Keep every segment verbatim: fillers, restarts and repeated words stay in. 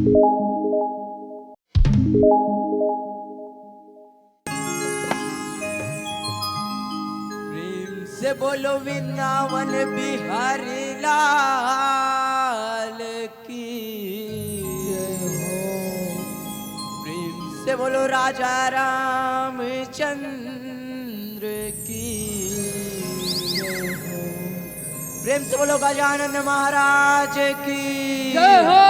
प्रेम से बोलो वृंदावन बिहारी लाल की जय हो। प्रेम से बोलो राजा रामचंद्र की जय हो। प्रेम से बोलो गजानन महाराज की जय हो।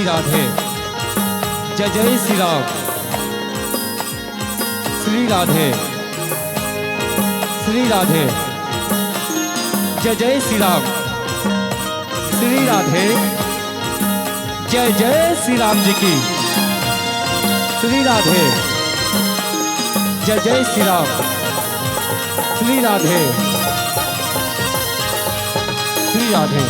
राधे। जय जय श्री राम। श्री राधे। श्री राधे। जय जय श्री राम। श्री राधे। जय जय श्री राम जी की। श्री राधे। जय जय श्री राम। श्री राधे। श्री राधे।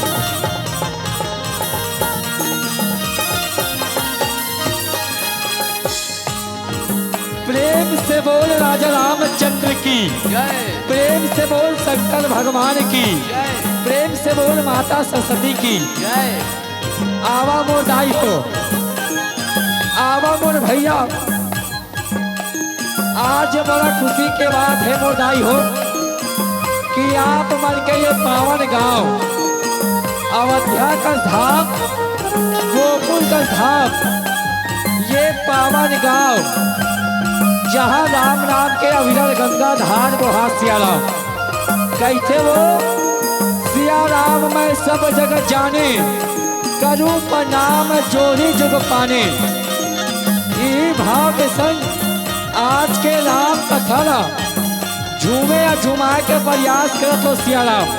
प्रेम से बोल राजा रामचंद्र की। जय। प्रेम से बोल शंकर भगवान की। जय। प्रेम से बोल माता सरस्वती की। जय। आवा मोर दाई हो, आवा मोर भैया। आज बड़ा खुशी के बात है मोर दाई हो कि आप मन के ये पावन गांव अयोध्या का धाम, गोकुल का धाम, ये पावन गांव जहां राम नाम के अविरल गंगा धार बोहा सियाला। कहिथे वो, सिया राम मैं सब जग जाने, करूं प्रणाम जोरी जुग पाने। ई भाव के संग आज के राम कथा ला झूमे या झुमाए के प्रयास करत हो सिया राम।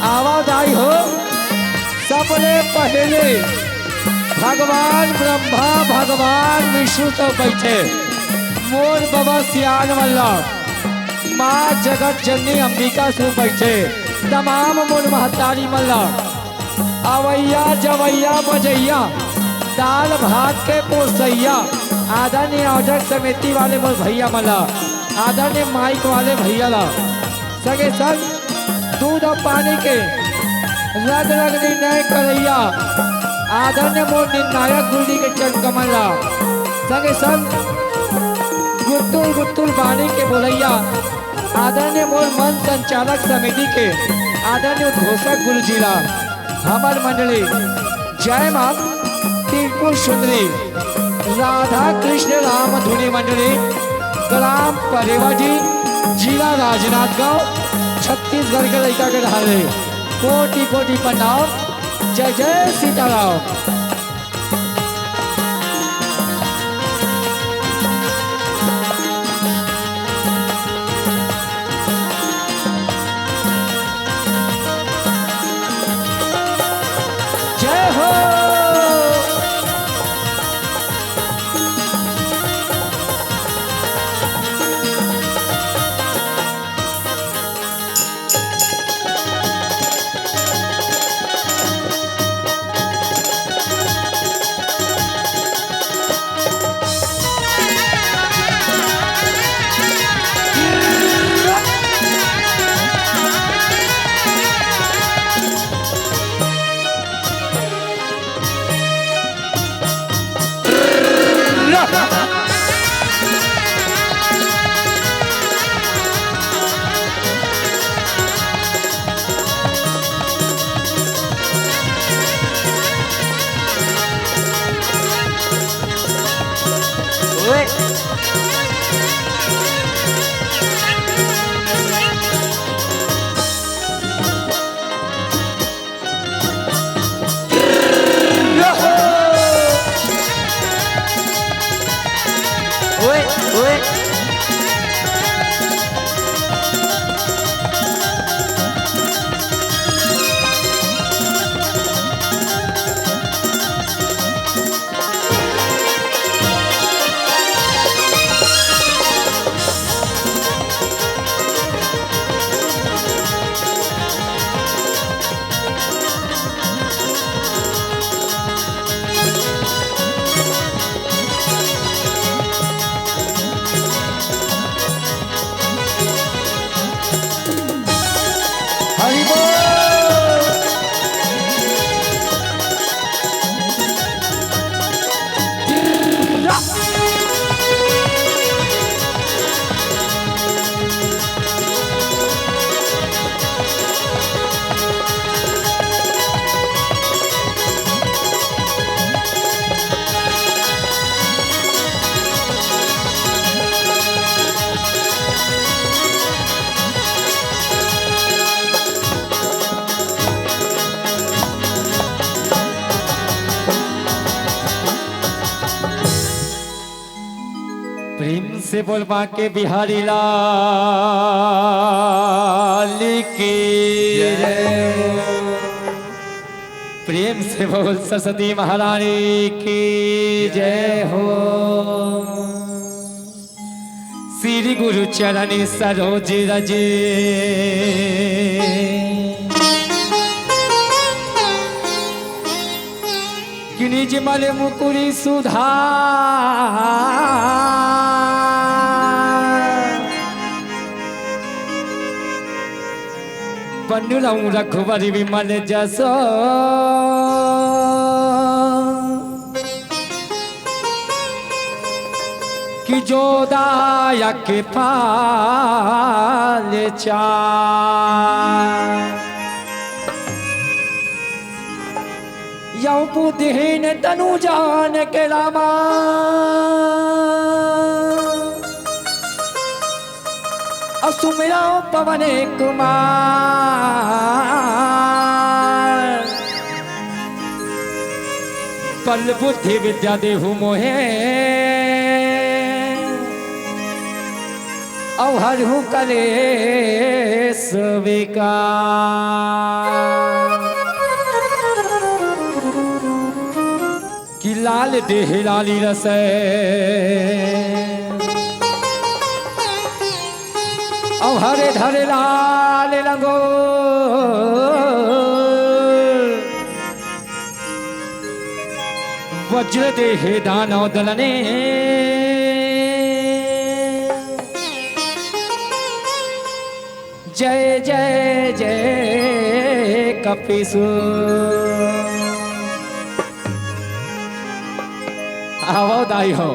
आवा दाई हो, सबले पहले भगवान ब्रह्मा, भगवान विष्णु सब बैठे, मोर बबा सियान वाला, माँ जगत जननी अंबिका सब बैठे, तमाम मोर महतारी मन ला, अवैया जवैया बजैया, दाल भात के पोसैया, आदरणीय आयोजक समिति वाले मोर भैया मन ला, आदरणीय माइक वाले भैया ला, संगे संग दूध अउ पानी के रग रग निर्णय करैया, आदरणीय मोर निर्णायक गुरु जी के चरण कमल ला, संगे संग गुत्तुल गुत्तुल बानी के बोलैया, आदरणीय मोर मंच संचालक समिति के आदरणीय उद्घोषक गुरु जी ला, हमर मंडली जय माँ त्रिपुर सुंदरी राधा कृष्ण राम धुनी मंडली, ग्राम परेवाडी, जिला राजनांदगांव, छत्तीसगढ़ के लइका के रहल हे। कोटि कोटि प्रणाम। जय जय सीताराम। जय हो। से बोल बांके बिहारी लाल की जय। प्रेम से बोल सरस्वती महारानी की जय हो। श्री गुरु चरण सरोज रज कि निज मल मुकुरी सुधार। बन रहूं रघुवर विमल जसो। कि जो दायक पाल चार। यौ बुद्धिहीन तनु जान के रामा। असुमिरा पवन कुमार। बल बुद्धि विद्या देहु मोहे। अवहरहु कलेस विकार। कि लाल देह लाली रसै। अवहरे धरे लाल लंगो। वज्र देहे दानव दलने। जय जय जय कपीसु। आवो दाई हो,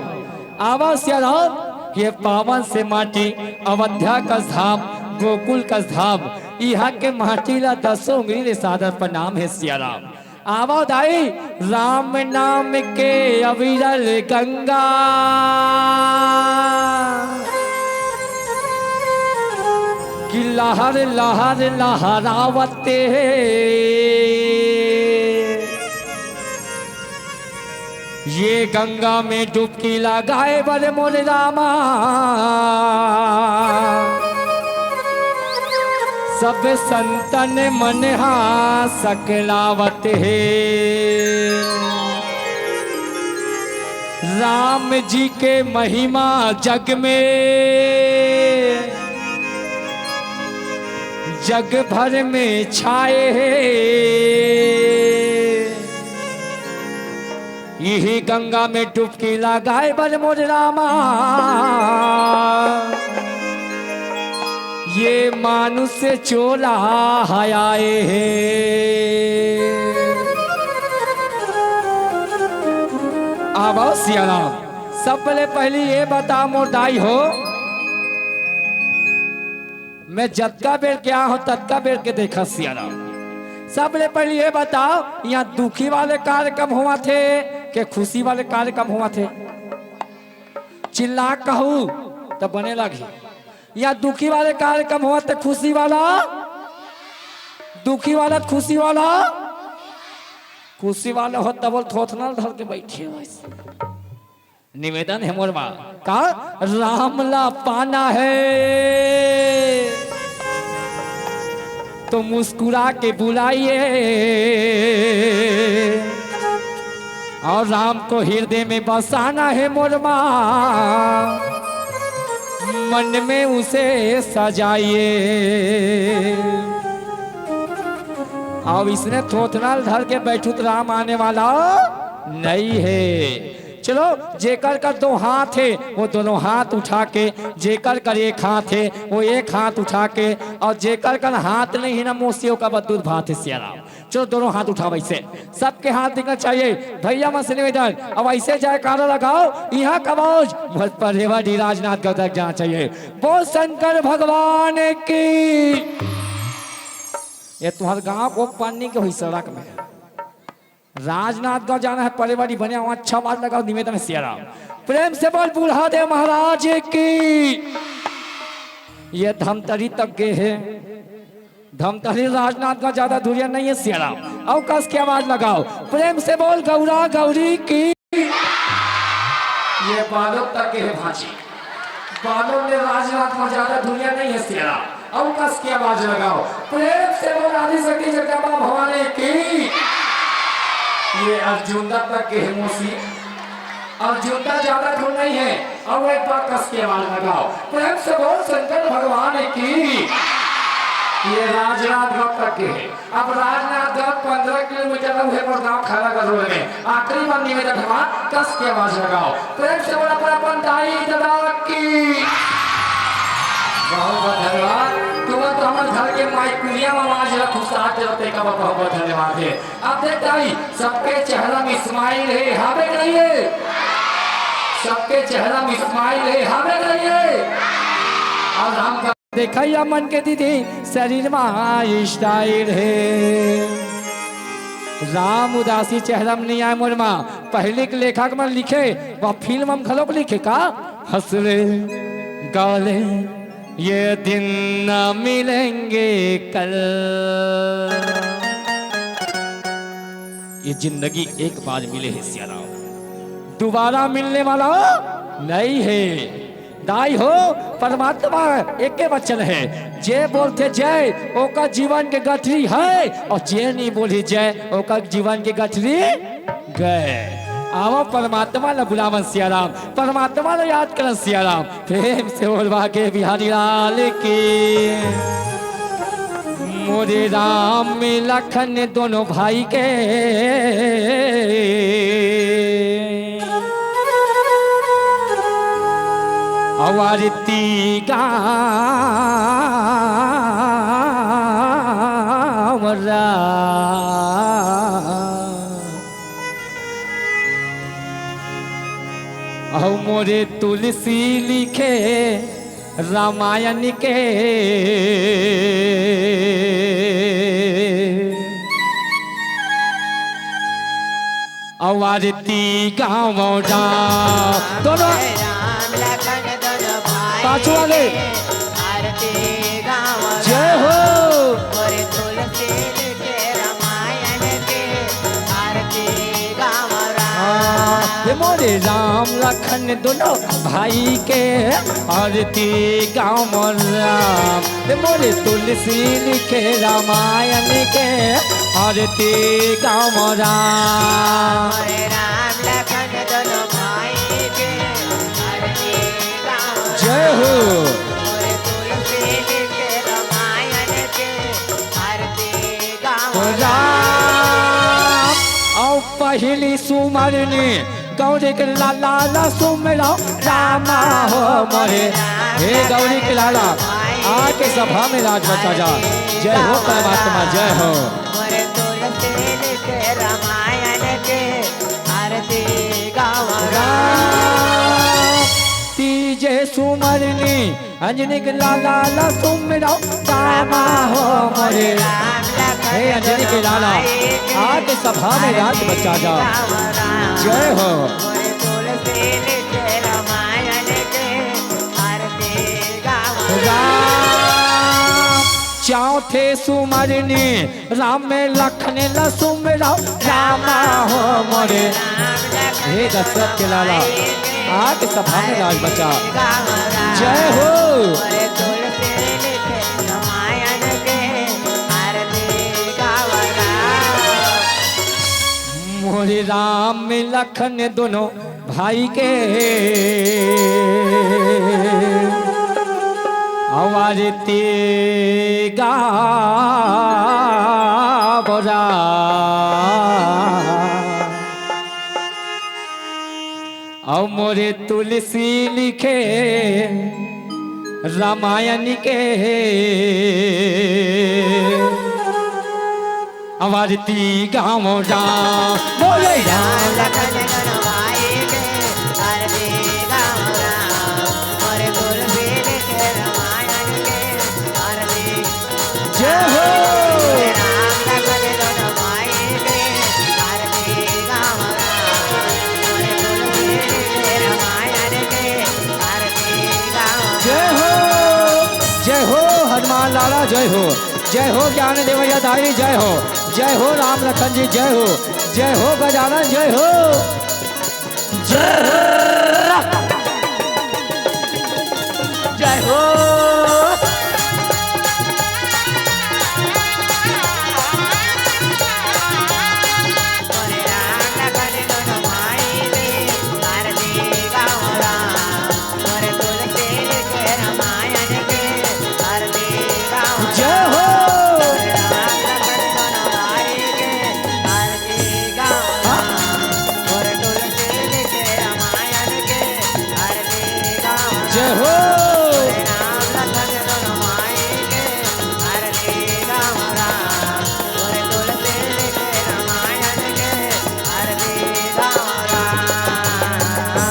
आवो सियाराम, ये पावन से माटी, अवध्या का धाम, गोकुल का धाम, इहाँ के माटी ला दसों उंगली ले सादर प्रणाम हे सियाराम। आवो दाई, राम नाम के अविरल गंगा, कि लहर लहर लहरावत हे। ये गंगा में डुबकी लगाए बर मोर रामा, सब संतन मन हा सकलावत हे। राम जी के महिमा जग में, जग भर में छाए हे। इही गंगा में डुबकी लगाए बर मोर रामा, ये मानुष चोला हयाए हे। आवो सियाराम, सबले पहली ये बता मोर दाई हो, मैं जतका बेर के आए हों, ततका बेर के देखा सियाराम। सबले पहले ये बताओ, यहाँ दुखी वाले कार्यक्रम होवत हे के खुशी वाले कार्यक्रम होवत हे? चिल्ला कहू त बने लगही। यहाँ दुखी वाले कार्यक्रम होवत हे, खुशी वाला, दुखी वाला, खुशी वाला, खुशी वाला हो तब थोथना धर के बैठे हो। निवेदन हे मोर माँ का, राम ला पाना है तो मुस्कुरा के बुलाइए, और राम को हृदय में बसाना है मोर माँ, मन में उसे सजाइए। अब इसने थोथना ल धर के बैठू त राम आने वाला नहीं है। चलो, जेकर कर दो हाथ हे, वो दोनों हाथ उठा के, जेकर कर एक हाथ हे, वो एक हाथ उठा के, और जेकर कर हाथ नहीं हे ना मौसी, ओकर बर दूध भात हे सियाराम। चलो, दोनों हाथ उठाओ ऐसे, सबके हाथ दिखना चाहिए। भैया मन से निवेदन, अब ऐसे जयकारा लगाओ, यहाँ का मौज, भर परेवा डी राजनांदगांव तक जाना चाहिए। बोल शंकर भगवान की। ये तुम्हारे गांव को पानी के हुई सड़क में राजनांदगांव जाना है, परेवा डी बने, वहाँ अच्छा आवाज लगाओ, निवेदन हे सियाराम। प्रेम से बोल बूढ़ा देव महाराज की। ये धमतरी तक गए हैं, धमतरी राजनांदगांव ज्यादा दूरिया नहीं है सियाराम। अउ कस के आवाज लगाओ, प्रेम से बोल गौरा गौरी की। ये बालक तक गए हैं भांची। कानून में राजनाथ में ज्यादा दुनिया नहीं है सियारा। अब कस के आवाज लगाओ, प्रेम से बोल आदिशक्ति जगदम्बा भवानी की। ये अर्जुन दा तक के है मौसी, अर्जुन दा ज्यादा दूर नहीं है। अब एक बार कस के आवाज लगाओ, प्रेम से बोल शंकर भगवान की। ये राजनाथ गांव तक के है। अब राजनाथ गांव पन्द्रह किलोमीटर है, उहे पर गांव खड़ा कर रोड में। आखिरी बार निवेदन हमार, कस के आवाज लगाओ, प्रेम से बोल अपन अपन दाई दादा की। बहुत बहुत धन्यवाद। तुरंत हमर घर के माई कुरिया में आवाज रखू, साथ देवते का बहुत बहुत धन्यवाद है। अब देख दाई, सबके चेहरा में स्माइल है, हमें नहीं है। सबके चेहरा में स्माइल है, हमें नहीं है। और हम देखइया मन के दीदी, शरीर मा स्टाइल हे। राम उदासी चेहरा म नइ आय मोर मा। पहिली के लेखक मन लिखे, वो फिल्म म घलोक लिखे का? हंस ले, गा ले, ये दिन ना मिलेंगे कल। ये जिंदगी एक बार मिले हे सियाराम, दोबारा मिलने वाला नहीं है। दाई हो, परमात्मा एके वचन है, जे बोलथे जय, ओकर जीवन के गठरी है, और जे नहीं बोली जय, ओकर जीवन के गठरी गए। आवो परमात्मा ला बुलावन सियाराम, परमात्मा ला याद करन सियाराम। प्रेम से बोल बांके बिहारी लाल की। मोरे राम लखन दोनों भाई के आरती गावरा। अहो मोरे तुलसी लिखे रामायण के। आरती गावरा। दोनों पाछू वाले। जय हो। हे मोरे राम लखन दोनों भाई के आरती गावरा। हे मोरे तुलसी लिखे रामायण के आरती गावरा। जय हो। राम। अउ पहिली सुमरनी गौरी के लाला ला सुमरव रामा हो मोरे। हे गौरी के लाला, आके सभा में राज बसा जा। जय हो परमात्मा, जय हो। राम। तीजे सुमरनी अंजनी के लाला ला सुमरव रामा हो मोरे। हे अंजनी के लाला, आके सभा में राज बसा जा। जय हो। राम। चौथे सुमरनी राम लखन ला सुमरव रामा हो मोरे। हे दशरथ के लाला, आके सभा में राज बसा। जय हो। मोरे राम लखन दोनों भाई के आरती गावरा। अउ मोरे तुलसी लिखे रामायण के आरती गावरा। बोले राम लखन दोनों भाई के आरती गावरा। मोरे तुलसी लिखे रामायण के आरती। जय हो। राम लखन दोनों भाई के आरती गावरा। मोरे तुलसी लिखे रामायण के आरती गावरा। जय हो। जय हो हनुमान लाला, जय हो। जय हो ज्ञान देवैया दाई, जय हो। जय हो राम लखन जी, जय हो। जय हो गजानन, जय हो। जय हो। हो। जय हो। हाँ। जय हो।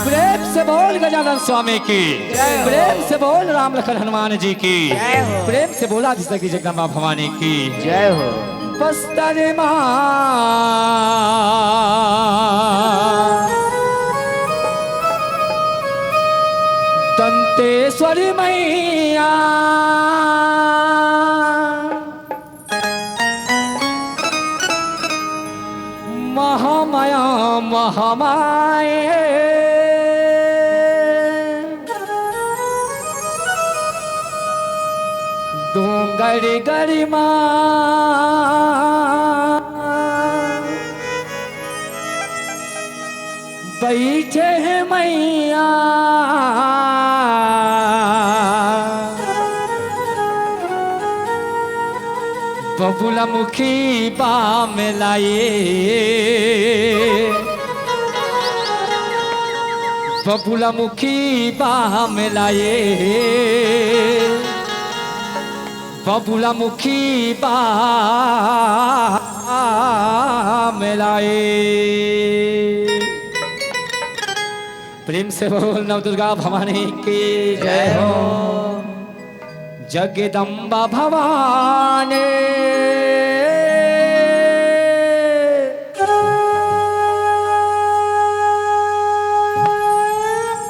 प्रेम से बोल गजानन स्वामी की। जय हो। प्रेम से बोल राम लखन हनुमान जी की। जय हो। प्रेम से बोला आदि शक्ति जगदम्बा भवानी की। जय हो। बस्तर माँ दंतेश्वरी मैया महामाया महामाये। डोंगरी गरी माँ बइठे हे मैया। बबुला मुखी बाम लाए, बबुला मुखी बाम लाए, बबुला मुखी बाम लाए। प्रेम से बोल नवदुर्गा भवानी की जय हो। जगदम्बा भवानी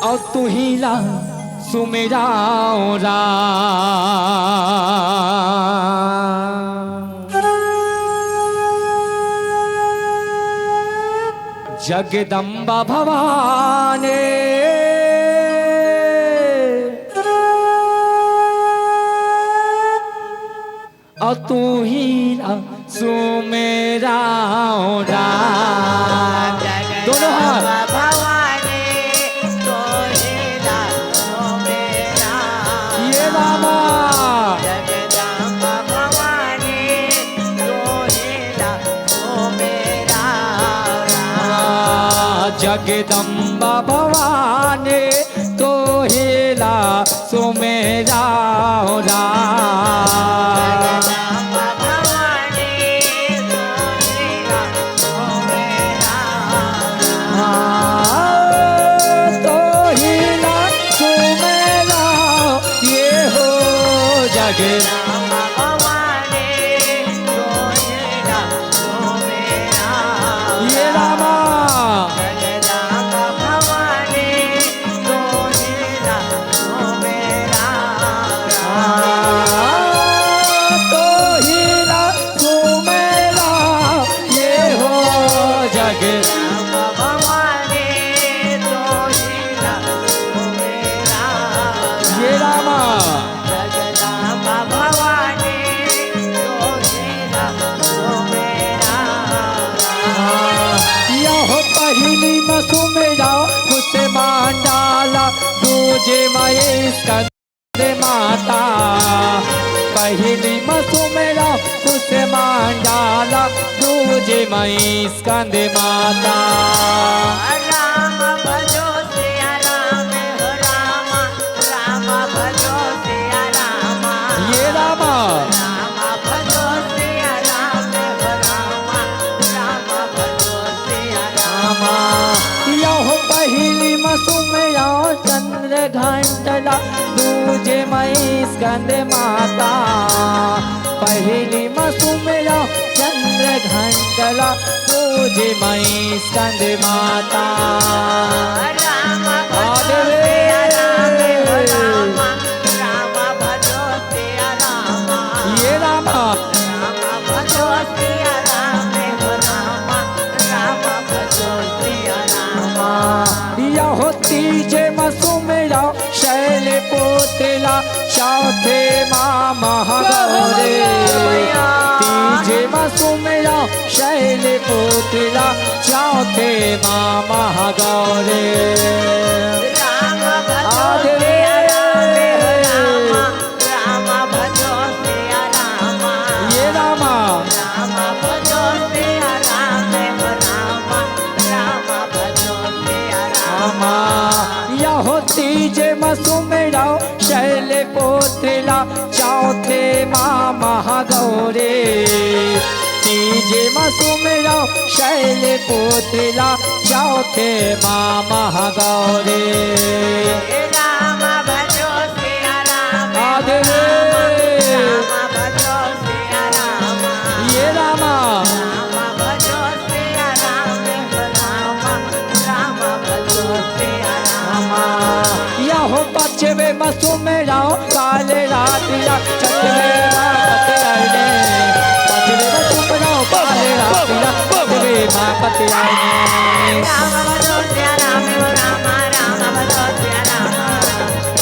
अउ तुही ला सुमेराव राम। जगदम्बा भवानी अउ तुही ला सुमेराव राम। दोनों हाथ। भवानी तोहे ला सुमेराव। ये रामा। जगदम्बा भवानी तोहे ला सुमेराव। जगदम्बा भवानी तोहे ला सुमेराव राम। हाँ, तोहे ला सुमेराव ये हो जग। ये रामा। तोहे ला सुमेराव ये हो जग। ये रामा। यहो पहिली म सुमेराव खुश मांडाला, दूजे म स्कंद माता। पहिली म सुमेराव खुश मांडाला, दूजे म स्कंद माता। राम भजो सिया राम हो रामा, राम भजो सिया रामा। ये रामा। राम भजो सिया राम हो रामा, राम भजो सिया रामा। यहो पहिली म सुमेराव चंद्र घंटला, दूजे म स्कंद माता। पहिली म सुमेराव चंद्र घंटला, दूजे म स्कंद माता। राम भजो आगे रे। सिया राम हो रामा, राम भजो सिया रामा। ये रामा। राम भजो सिया राम हो रामा, राम भजो सिया रामा। यहो तीजे म सुमेराव शैल पोतला, चौथे माँ महागौरी, तीजे माँ सुमेरव शैलपुत्री ला, चौथे माँ महागौरी। राम भजो आदि सिया राम, राम भजो सिया राम। ये रामा। राम भजो सिया राम, राम, राम भजो सिया राम। रामा। यहो तीजे माँ सुमेरव शैलपुत्री ला, चौथे माँ महागौरी। तीजे माँ सुमेरव शैलपुत्री ला, चौथे माँ महागौरी। राम भजो सिया राम, आदि रे। राम भजो सिया राम। ये रामा। राम भजो सिया राम, राम, राम भजो सिया राम। रामा। यहो पाँचवे माँ सुमेरव काले राती ला, छठवे माँ कत्यायनी। पाँचवे माँ सुमेरव काले राती ला, छठवे माँ कत्यायनी। राम भजो सिया राम, राम, राम भजो सिया राम।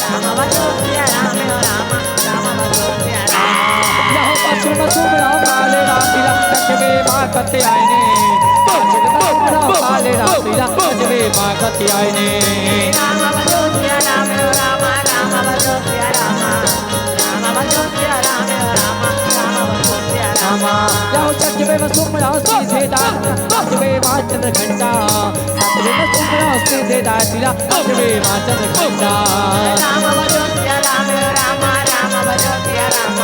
राम भजो सिया राम, राम, राम भजो सिया राम। यहो पाँचवे माँ सुमेरव काले राती ला, छठवे माँ कत्यायनी। पाँचवे माँ सुमेरव काले राती ला, छठवे माँ कत्यायनी। राम भजो सिया राम, राम, राम भजो सिया राम। राम भजो सिया राम, राम, राम भजो सिया राम। रामा। यहो छठवे माँ सुमेरव सीधे दाती, सातवे माँ चंद्र घंटा। सातवे माँ सुमेरव सीधे दाती ला, आठवे माँ चंद्र घंटा। राम भजो सिया राम, राम, राम भजो सिया राम।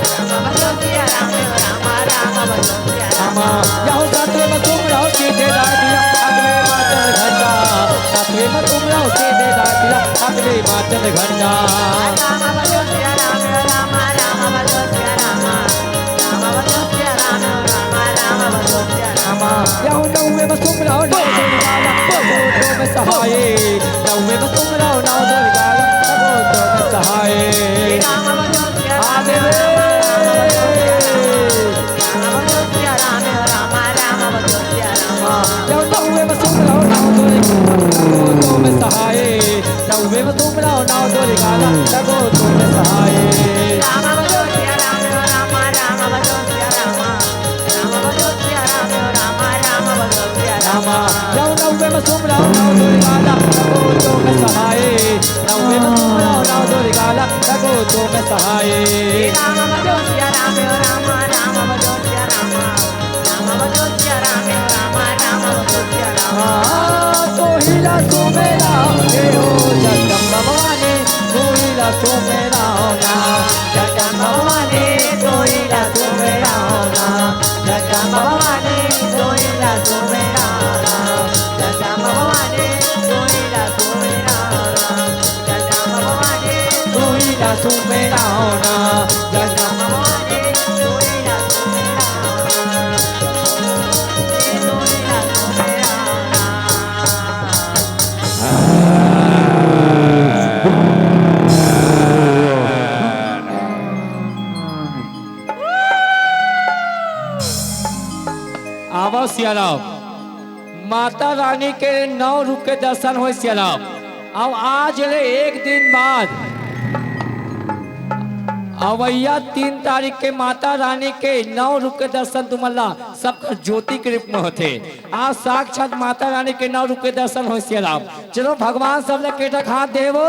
राम भजो सिया राम, राम, राम भजो सिया राम। रामा। यहो सातवे माँ सुमेरव सीधे दाती ला, आठवे माँ चंद्र घंटा। सातवे माँ सुमेरव सीधे दाती ला, आठवे माँ चंद्र घंटा। राम भजो सिया राम, राम, राम भजो सिया राम। राम भजो सिया राम, राम, राम भजो सिया राम। रामा। यहो नौवे माँ सुमेरव नौ दुर्गा ला, लगो तो में सहाय। नौवे माँ सुमेरव नौ दुर्गा ला, लगो तो में सहाय। राम भजो सिया राम, आदि रे। राम भजो सिया राम, राम, राम भजो सिया राम। यहो नौवे माँ सुमेरव नौ दुर्गा ला, लगो तो में सहाय। नौवे माँ सुमेरव नौ दुर्गा ला, लगो तो में सहाय। राम भजो सिया राम, राम, राम भजो सिया राम। राम भजो सिया राम, राम, राम भजो सिया राम। रामा। यहो नौवे माँ सुमेरव नौ दुर्गा ला, लगो तो में सहाय। नौवे माँ सुमेरव नौ दुर्गा ला, लगो तो में सहाय। राम भजो सिया राम, राम, राम भजो सिया राम। राम भजो सिया राम, राम, राम भजो सिया राम। हाँ, तोहिला सुमेरव हे हो जगदम्बा भवानी, तोहिला सुमेरव ना। जगदम्बा भवानी, तोहिला सुमेरव ना। जगदम्बा भवानी, तोहिला सुमेरव ना। जगदम्बा भवानी, तोहिला सुमेरव ना। जगदम्बा भवानी, तोहिला सुमेरव ना। जगदम्बा भवानी, तोहिला सुमेरव ना। आवा सिया राम, माता रानी के नौ रूप के दर्शन होय सिया राम। अब आज ले एक दिन बाद अवइया तीन तारीख के माता रानी के नौ रूप के दर्शन तुमन ला सबकर ज्योति के रूप में होथे। आज साक्षात माता रानी के नौ रूप के दर्शन होय सिया राम। चलो भगवान सब ला के ठक हाथ देवो।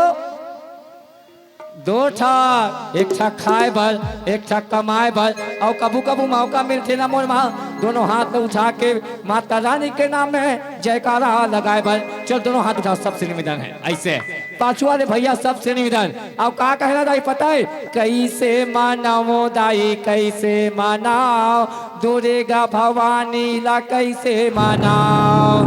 दो ठा, एक ठा खाए बर, एक ठा कमाए बर, अउ कभू कभू मौका मिलथे ना मोर माँ, दोनों हाथ ला उठा के माता रानी के नाम में जयकारा लगाए बर। चल दोनों हाथ उठाओ, सबसे निवेदन है ऐसे। पाछू वाले भैया सबसे निवेदन। अब का कहना दाई पता है? कैसे मनाओ दाई, कैसे मनाओ, दुर्गा भवानी ला कैसे मनाओ।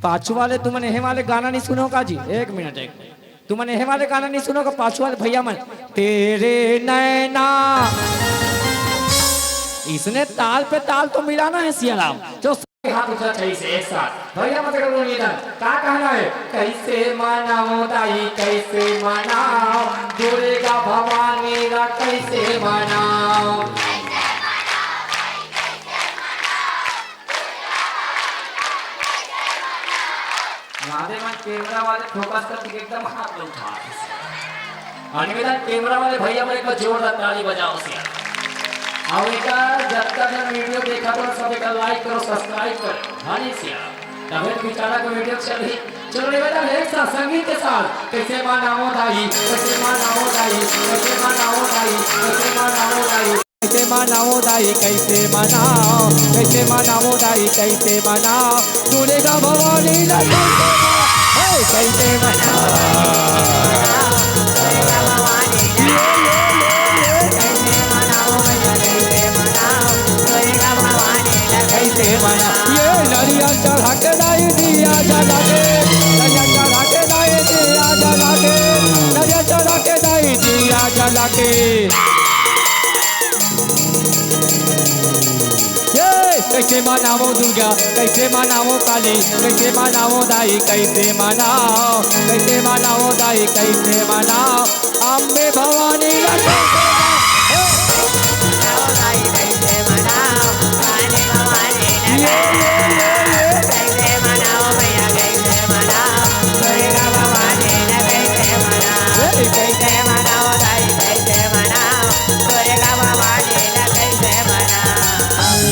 पाछू वाले तुमन एहे वाले गाना नहीं सुनो का जी? एक मिनट, एक मिनट। तुमन एहे वाले गाना नहीं सुनो का? पाछू वाले भैया मन, तेरे नैना, इसने ताल पे ताल तो मिलाना है सिया राम। जो सभी हाथ उठा चाहिए से एक साथ। भैया मन से करो निवेदन, का कहना है? कैसे मनाओ दाई, कैसे मनाओ, दुर्गा भवानी ला कैसे मनाओ। फोकस करके एकदम हाथ ला उठा। और निवेदन, कैमरा वाले भैया मन एक बार जोरदार ताली बजाओ से। और एक बार जब तक ये वीडियो देखा तो सब एक बार लाइक करो, सब्सक्राइब करो। हाँ जी सिया, तबे तो बेचारा को वीडियो चल रही। चलो निवेदन है एक साथ संगीत के साथ, कैसे मनावो दाई, कैसे मनावो दाई, कैसे मनावो दाई, कैसे मनावो दाई। कैसे मनाओ दाई, कैसे मनाओ, कैसे मनाओ दाई, कैसे मनाओ दुर्गा भवानी ला, कैसे मनाओ, हे, कैसे मनाओ। ये, ये, ये, ये। कैसे मनाओ, ये नरिया चढ़ा के दाई दिया जला के, नरिया चढ़ा के दाई दिया जला के, नरिया चढ़ा के दाई दिया जला के। ये कैसे मनाओ दुर्गा, कैसे मनाओ काली, कैसे मनाओ दाई, कैसे मनाओ, कैसे मनाओ दाई, कैसे मनाओ अम्बे भवानी ला, कैसे मनाओ। ये, ये, ये, ये।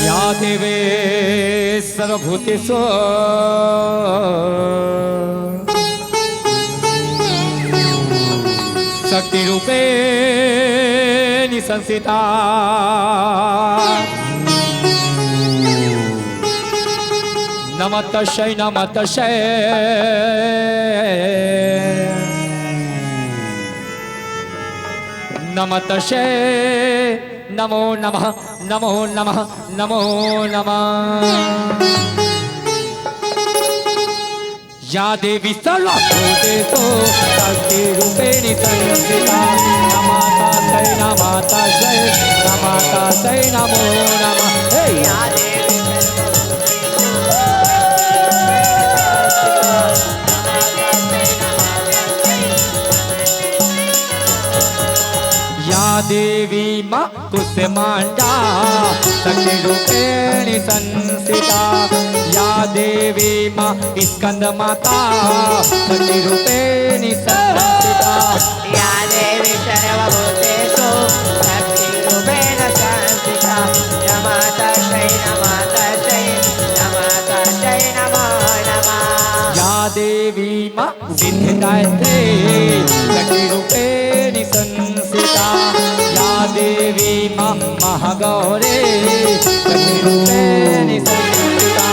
या देवी सर्वभूतेषु शक्तिरूपेण संस्थिता। नमः तस्यै, नमः तस्यै, नमः तस्यै, नमो नमः, नमो नमः, नमो नमः। या देवी सर्वभूतेषु शक्तिरूपेण संस्थिता। नमः तस्यै, नमः तस्यै, नमः तस्यै, नमो नमः। हे या देवी सर्वभूतेषु या देवी माँ कुष्मांडा शक्तिरूपेण संस्थिता। या देवी माँ स्कंद माता शक्तिरूपेण संस्थिता। या देवी सर्वभूतेषु शक्तिरूपेण संस्थिता। नमः तस्यै, नमः तस्यै, नमः तस्यै, नमो नमः। या देवी माँ सिद्धिदात्री शक्तिरूपेण संस्थिता। या देवी माँ महागौरी शक्तिरूपेण संस्थिता।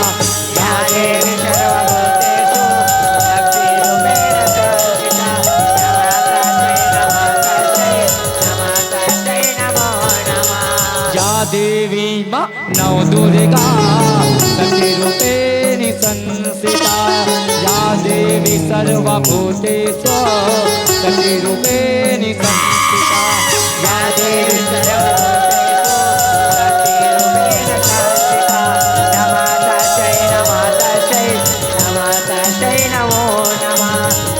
या देवी सर्वभूतेषु शक्तिरूपेण संस्थिता। नमः तस्यै, नमः तस्यै, नमः तस्यै, नमो नमः। या देवी माँ नवदुर्गा शक्तिरूपेण संस्थिता। या देवी सर्वभूतेषु शक्तिरूपेण संस्थिता। या देवी सर्वभूतेषु शक्तिरूपेण संस्थिता। नमः तस्यै, नमः तस्यै, नमः तस्यै, नमो नमः।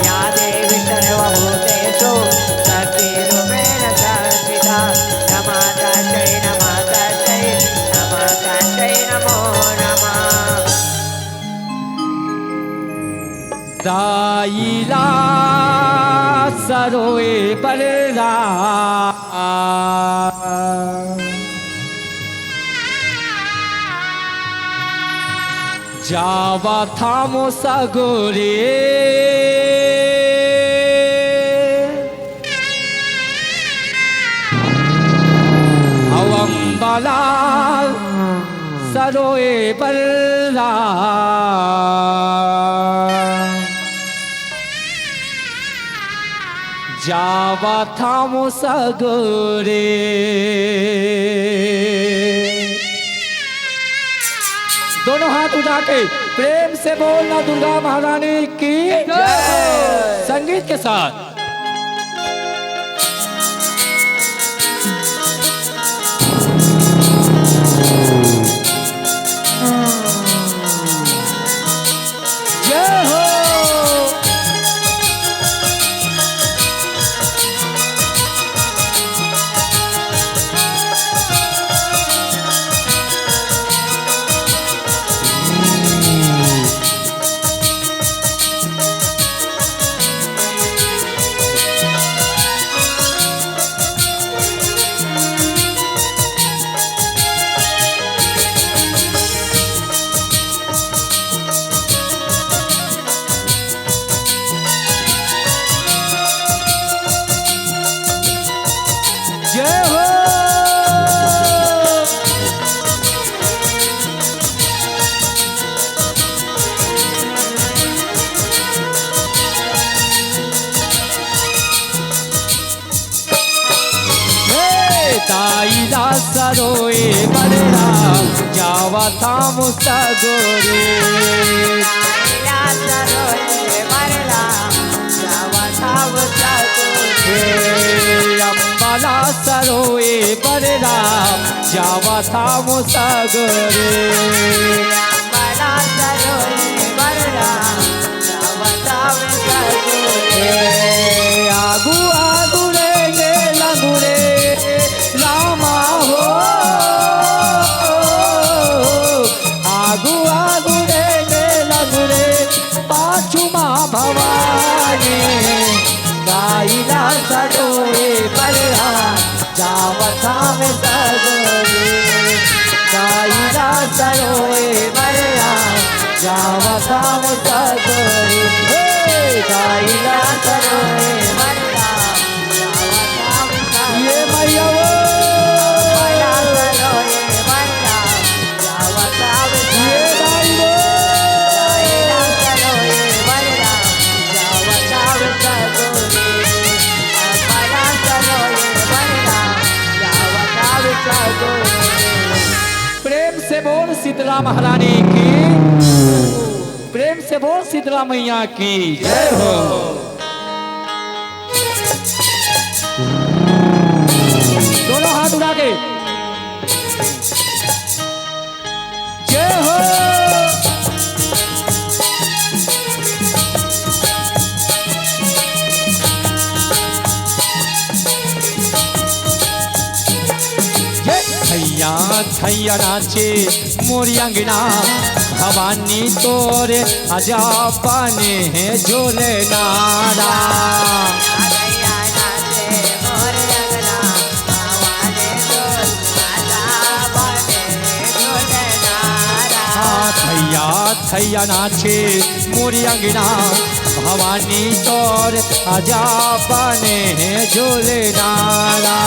या देवी सर्वभूतेषु शक्तिरूपेण संस्थिता। नमः तस्यै, नमः तस्यै, नमः तस्यै, नमो नमः। दाई ला सरोए बलरा जावा थामो सगोरे। अवंबला सरोए बल्ला जावा थामो सगोरे। दोनों हाथ उठा के प्रेम से बोलना दुर्गा महारानी की जय। संगीत के साथ। जय हो। दाई ला सरोए बर राम जावत हावंव सगोरे। दाई ला सरोए बर राम जावत हावंव सगोरे। हे अम्बा ला सरोए बर राम जावत हावंव सगोरे। अम्बा ला सरोए बर राम हे आगू आगू रेंगे लंगूर रामा हो, आगू आगू रेंगे लंगूर पाछू मा भवानी। दाई ला सरोए बर राम जावत हावंव सगोरे। दाई ला सरोए बर राम जावत हावंव सगोरे। हे दाई ला सरोए बर राम जावत हावंव सगोरे। ये मैया वो। दाई ला सरोए बर राम जावत हावंव सगोरे। ये दाई वो। दाई ला सरोए बर राम जावत हावंव सगोरे। प्रेम से बोल शीतला महारानी की, प्रेम से बोल शीतला मैया की जय हो। दोनों हाथ उठा के जय हो। ये थैया थैया नाचे मोर अंगना, भवानी तोर आजा बने हे झूलना रा। हाँ, थैया थैया नाचे मोर अंगना, भवानी तोर आजा बने हे झूलना रा।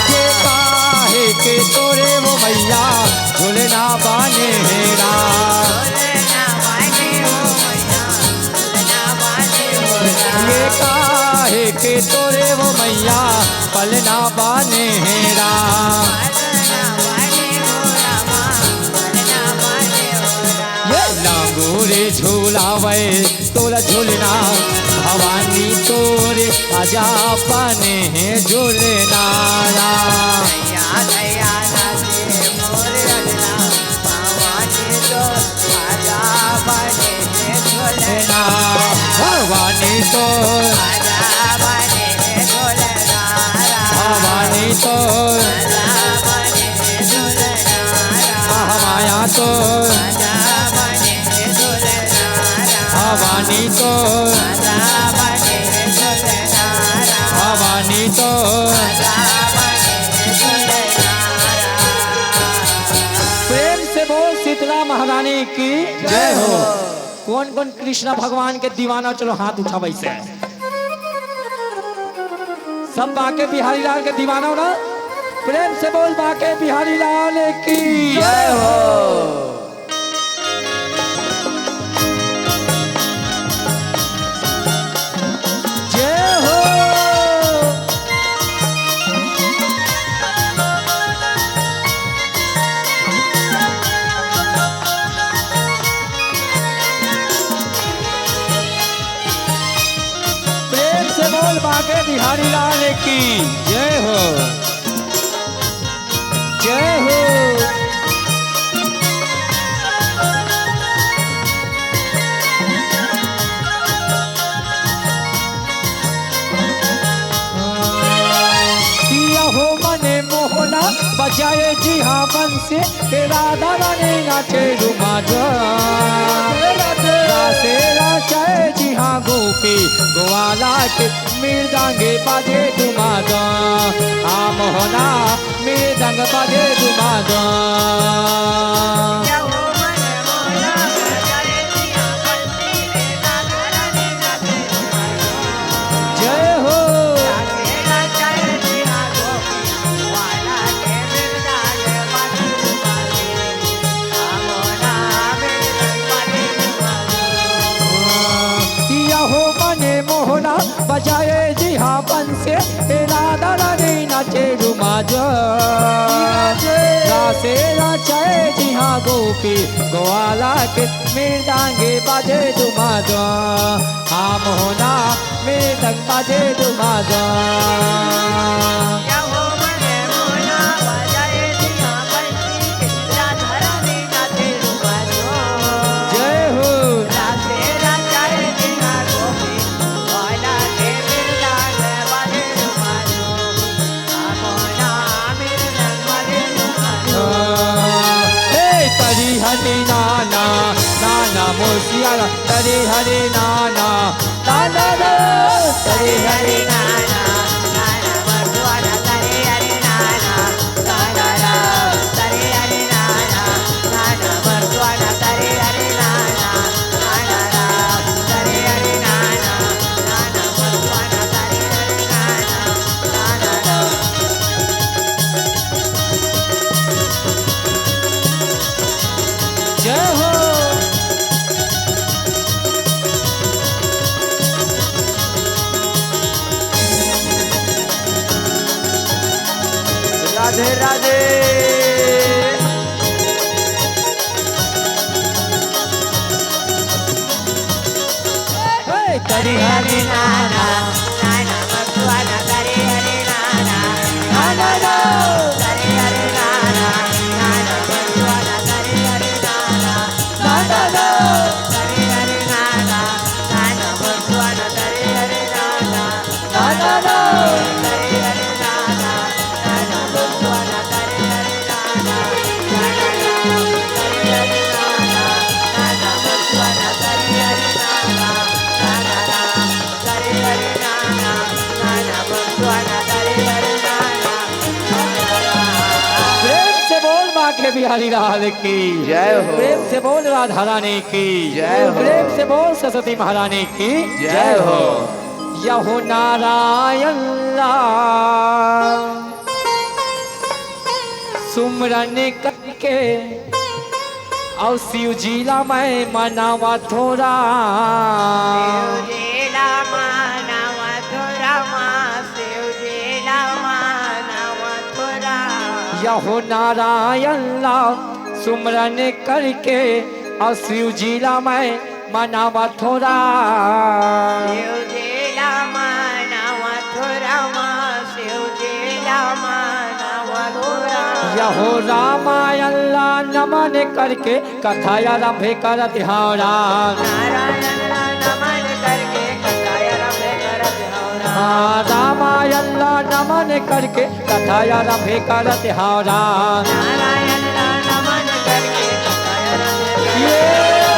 के काहे के तोरे वो मैया झूलना बने हे रा। ये काहे के तोरे वो मैया पलना बने हे रा। ये लंगूर झूलावे तोला झूलना, भवानी तोर आजा बने हे झूलना रा। भवानी तोर, भवानी तोर, महामाया तोर, भवानी तोर, भवानी तोर। प्रेम से बोल शीतला महारानी की जय हो। कौन कौन कृष्णा भगवान के दीवाना, चलो हाथ उठावे से। सब बांके बिहारी लाल के दीवाना हो ना? प्रेम से बोल बांके बिहारी लाल की जय हो। जय हो। प्रेम से बोल बांके बिहारी लाल की जय हो। जय हो। यहो मने मोहना बजाए जी हाँ बंसी, राधा रानी नाचे रुमा जा। रासे राचाए जी हाँ गोपी ग्वाला के, मृदंग बाजे डुमा जा। हाँ मोहना मृदंग बाजे डुमा जा। जय हो। बाजे डुमाजो। रासे रचाए जिहाँ गोपी ग्वाला के, मृदंगे बाजे डुमाजो। हम होना मृदंग बाजे डुमाजो। जय हो। ए, तरी हरी नाना, नाना मोसियारा, तरी हरी नाना, नाना रे, तरी हरी नाना। जय हो। राधे राधे। हे, तरी हरी नाना। प्रेम से बोल माँ के बिहारी लाल की। जय हो। प्रेम से बोल राधा रानी की। जय हो। प्रेम से बोल सरस्वती महारानी की। जय हो। यहो नारायण राम सुमरन करके अउ शिव जी ला मैं मनावा थोरा। शिव जी ला मनावा थोरा माँ, शिव जी ला मनावा थोरा। यहो नारायण ला सुमरन करके अउ शिव जी ला मैं मनावा थोरा। शिव जी ला मनावा थोरा माँ, शिव जी ला मनावा थोरा। यहो रामायण ला नमन करके कथा आरंभ करत हौं राम। नारायण ला नमन करके कथा आरंभ करत हौं राम। हाँ, रामायण ला नमन करके कथा आरंभ करत हौं राम। नारायण ला नमन करके कथा आरंभ करत ये,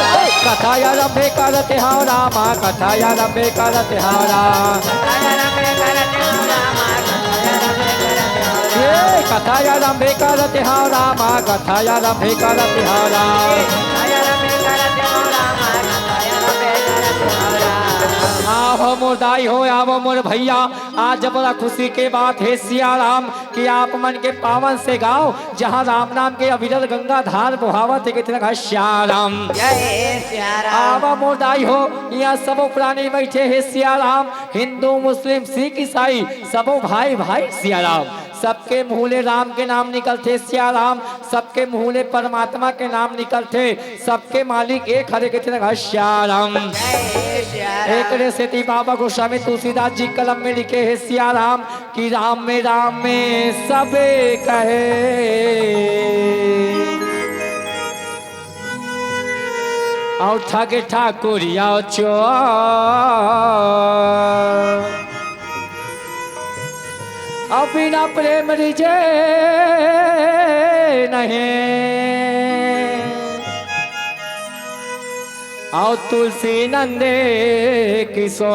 हौं। कथा आरंभ करत हौं राम, कथा आरंभ करत हौं राम। कथा आरंभ करत हौं राम, कथा आरंभ करत हौं राम। ये, कथा आरंभ करत हौं राम, कथा आरंभ करत हौं राम। ये, कथा आरंभ करत हौं राम, कथा आरंभ करत हौं राम। आव मोर दाई हो, आव मोर भैया, आज बड़ा खुशी के बात हे सिया राम कि आप मन के पावन से गाँव, जहाँ राम नाम के अविरल गंगा धार बोहावत हे, कथे न श्याम राम। जय सिया राम। आवा मोर दाई हो, इहाँ सबो प्राणी बैठे हे सिया राम, हिंदू, मुस्लिम, सिख, ईसाई, सबो भाई भाई सिया राम। सबके मुँह ले राम के नाम निकलथे सिया राम, सबके मुँह ले परमात्मा के नाम निकलथे, सबके मालिक एक हरे कथे न श्याम राम। जय सिया राम। एकरे सेती बाबा गोस्वामी तुलसीदास जी कलम में लिखे हे सिया राम कि राम में राम में सबे कहे, अउ ठग ठाकुरिया चोर। अउ बिना प्रेम रिझे नहीं। अउ तुलसी नंदे किशोर।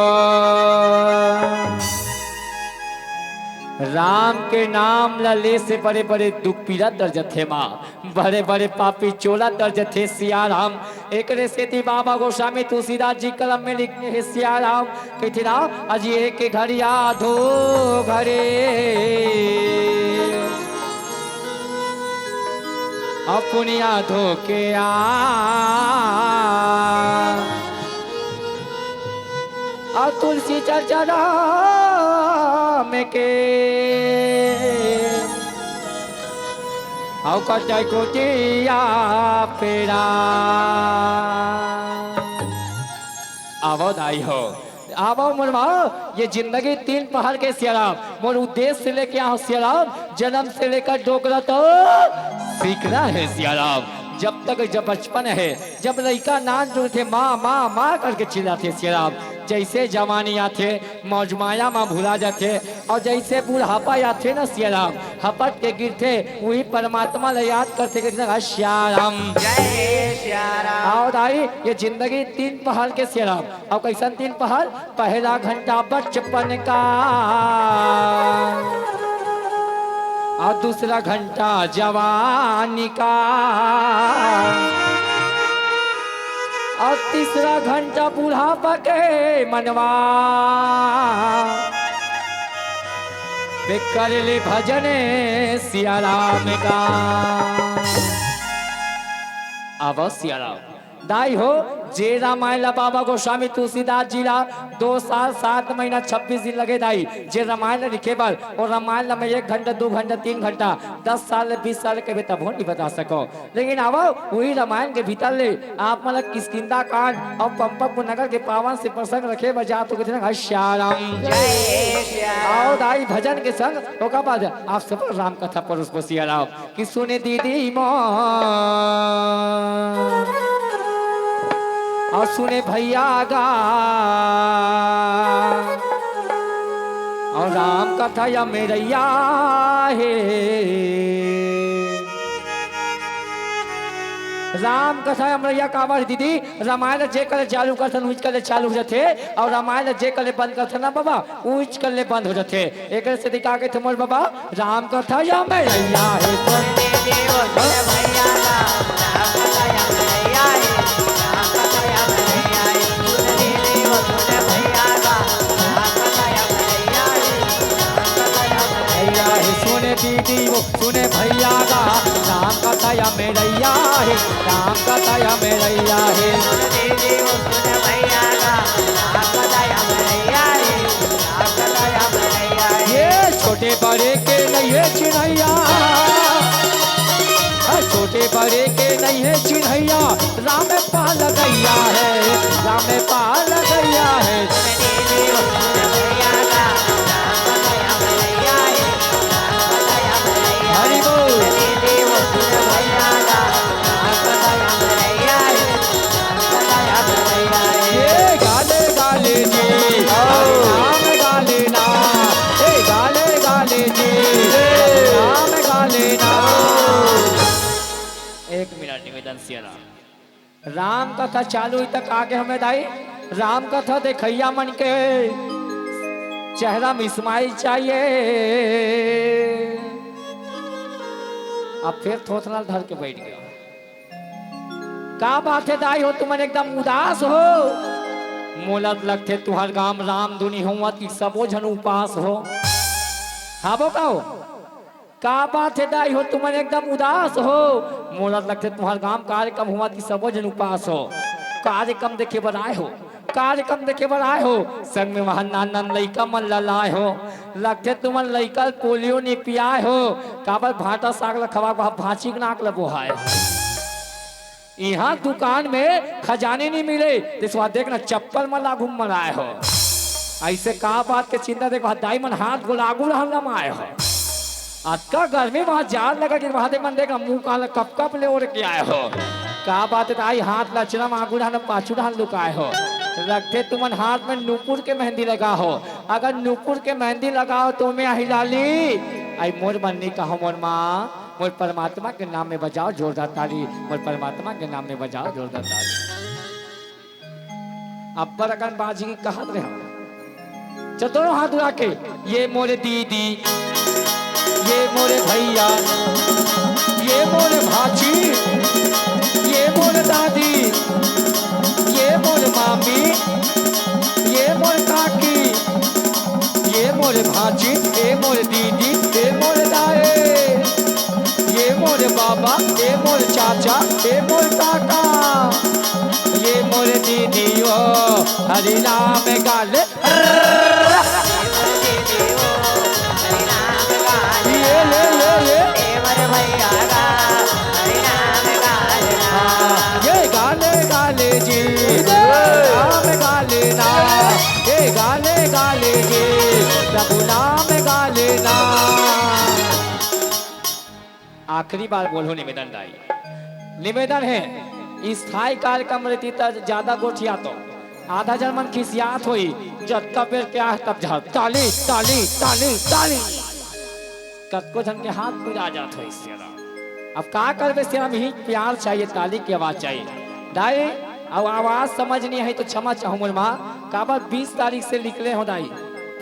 राम के नाम ल ले से बड़े बड़े दुख पीरा तर जथे माँ। बड़े बड़े पापी चोला तर जथे सिया राम। एकरे सेती बाबा गोस्वामी तुलसीदास जी कलम में लिखे हे सिया राम, कथे राम, अजी एक घड़ी आधो घड़ी, अउ पुनिया धो के आ, अउ तुलसी चर्चा राम के। अउ कतको जिया पेरा। आवो दाई हो, आवो मोर माँ, ये जिंदगी तीन पहर के सियाराम, मोर उद्देश्य लेके आहो सियाराम, जन्म से लेकर डोकरा तो सीखना है सियाराम। जब तक जब बचपन है, जब लइका नान जुड़थे, माँ, माँ, माँ करके चिल्लाथे सियाराम। जैसे जवानी आथे, मौजमाया म भुला जाथे, अउ जैसे बुढ़ापा आथे न सियाराम, हपट के गिरथे, उही परमात्मा ल याद करथे, कहिथे, "हे सियाराम।" जय हे सियाराम। अउ दाई, ये जिंदगी तीन पहर के सियाराम। अउ कइसन तीन पहर? पहला घंटा बचपन का, अउ दूसरा घंटा जवानी का, अउ तीसरा घंटा बुढ़ापा के मनवा। बे कर ले भजन सियाराम का। आवा सियाराम। दाई हो, जे रामायण ला बाबा गोस्वामी तुलसीदास जी ला दो साल सात महीना छब्बीस दिन लगे दाई, जे रामायण ला लिखे बर, वो रामायण ला मैं एक घंटा, दो घंटा, तीन घंटा, दस साल ले बीस साल के भी तभो नहीं बता सको। लेकिन आवो, वही रामायण के भीतर ले आप मन ला किष्किंधा कांड अउ पंपक नगर के पावन से प्रसंग रखे बर जात हो, कथे ना, "हे सियाराम।" जय सियाराम। आओ दाई भजन के संग, ओकर बाद आप सब राम कथा परोस बसिया राम। कि सुने दीदी माँ, अउ सुने भैया गा, अउ राम कथा अमरइया हे। राम कथा अमरइया काबर हे दीदी? रामायण जे कर ले चालू करथन, उहिच कर ले चालू हो जाथे, अउ रामायण जे कर ले बंद करथन ना बाबा, उहिच कर ले बंद हो जाथे। एकरे सेती का कहिथे मोर बाबा, राम कथा अमरइया हे। सुने दीदी वो, सुने भैया गा, राम कथा अमरइया हे, राम कथा अमरइया हे। ये छोटे बड़े के नइहे चिन्हइया, छोटे बड़े के नइहे चिन्हइया, राम पाल गइया हे, राम पाल गइया हे। हरि बोल। ये गाले गाले जी, राम गाले ना। ए गाले गाले जी, राम गाले ना। एक मिनट निवेदन सिया राम। राम कथा चालू ही तक आगे हमें दाई, राम कथा देखइया मन के चेहरा में smile चाहिए। अब फिर थोथना धर के बैठ गया। का बात हे दाई हो, तुमन एकदम उदास हो? मोला त लगथे तुहर गांव रामधुनी होवत कि सबो झन उपास हो। हाबो का हो? का बात हे दाई हो, तुमन एकदम उदास हो? मोला त लगथे तुहर गांव कार्यक्रम होवत कि सबो झन उपास हो। कार्यक्रम देखे बर आए हो, कार्यक्रम देखे बर आए हो, संग में वहां नान नान लइका मन ला लाए हो। लगथे तुमन लइका ल पोलियो नी पियाए हो, काबर भांटा साग ला खवा के वहां भांची के नाक ला बोहाए हो। इहां दुकान में खजाने नहीं मिले, तेसवा देखना चप्पल मन ला घूम मनाए हो। ऐसे का बात के चिंता, देखो दाई मन हाथ गोला आगू रहन लमाए हो। अतका गर्मी वहां जाड़ लगा कि वहां दे मन देखना मुंह काला कप कप ले ओढ़ के आए हो। का बात हे दाई, हाथ लचना में आगू रहन पाछू रहन लुकाए हो। लगथे तुमन हाथ में नूपुर के मेहंदी लगा हो। अगर नूपुर के मेहंदी लगाओ तो मैं आही लाली। आई मोर बन्नी कहो मोर माँ। मोर परमात्मा के नाम में बजाओ जोरदार ताली, मोर परमात्मा के नाम में बजाओ जोरदार ताली। अब्बर अकन बाजी की कहत रहे, चतुरों हाथ उठा के, ये मोरे दीदी, ये मोरे भैया, ये मोरे भाची, ये मोरे दादी, ये मोरे मामी, ये मोरे काकी, ये मोरे भाची, ये मोरे दीदी, ये मोरे दाए, ये मोरे बाबा, ये मोरे चाचा, ये मोरे काका, ये मोरे दीदी ओ, हरि नाम गाले। ये ले, ले, ले। आखिरी बार बोलहूं निवेदन दाई, निवेदन हे, स्थायी कार्यक्रम रहितिस त ज्यादा गोठियातेंव। आधा झन मन खिसियात होही, जतका बेर के आए तब झन ताली, ताली, ताली, ताली। कतको झन के हाथ पिरा जात होही सियाराम। अब का करबे सियाराम, यही प्यार चाहिए, ताली के आवाज चाहिए। दाई, अब आवाज समझ नइ आही त क्षमा चाहूं मोर माँ, काबर बीस तारीख से निकले हों दाई,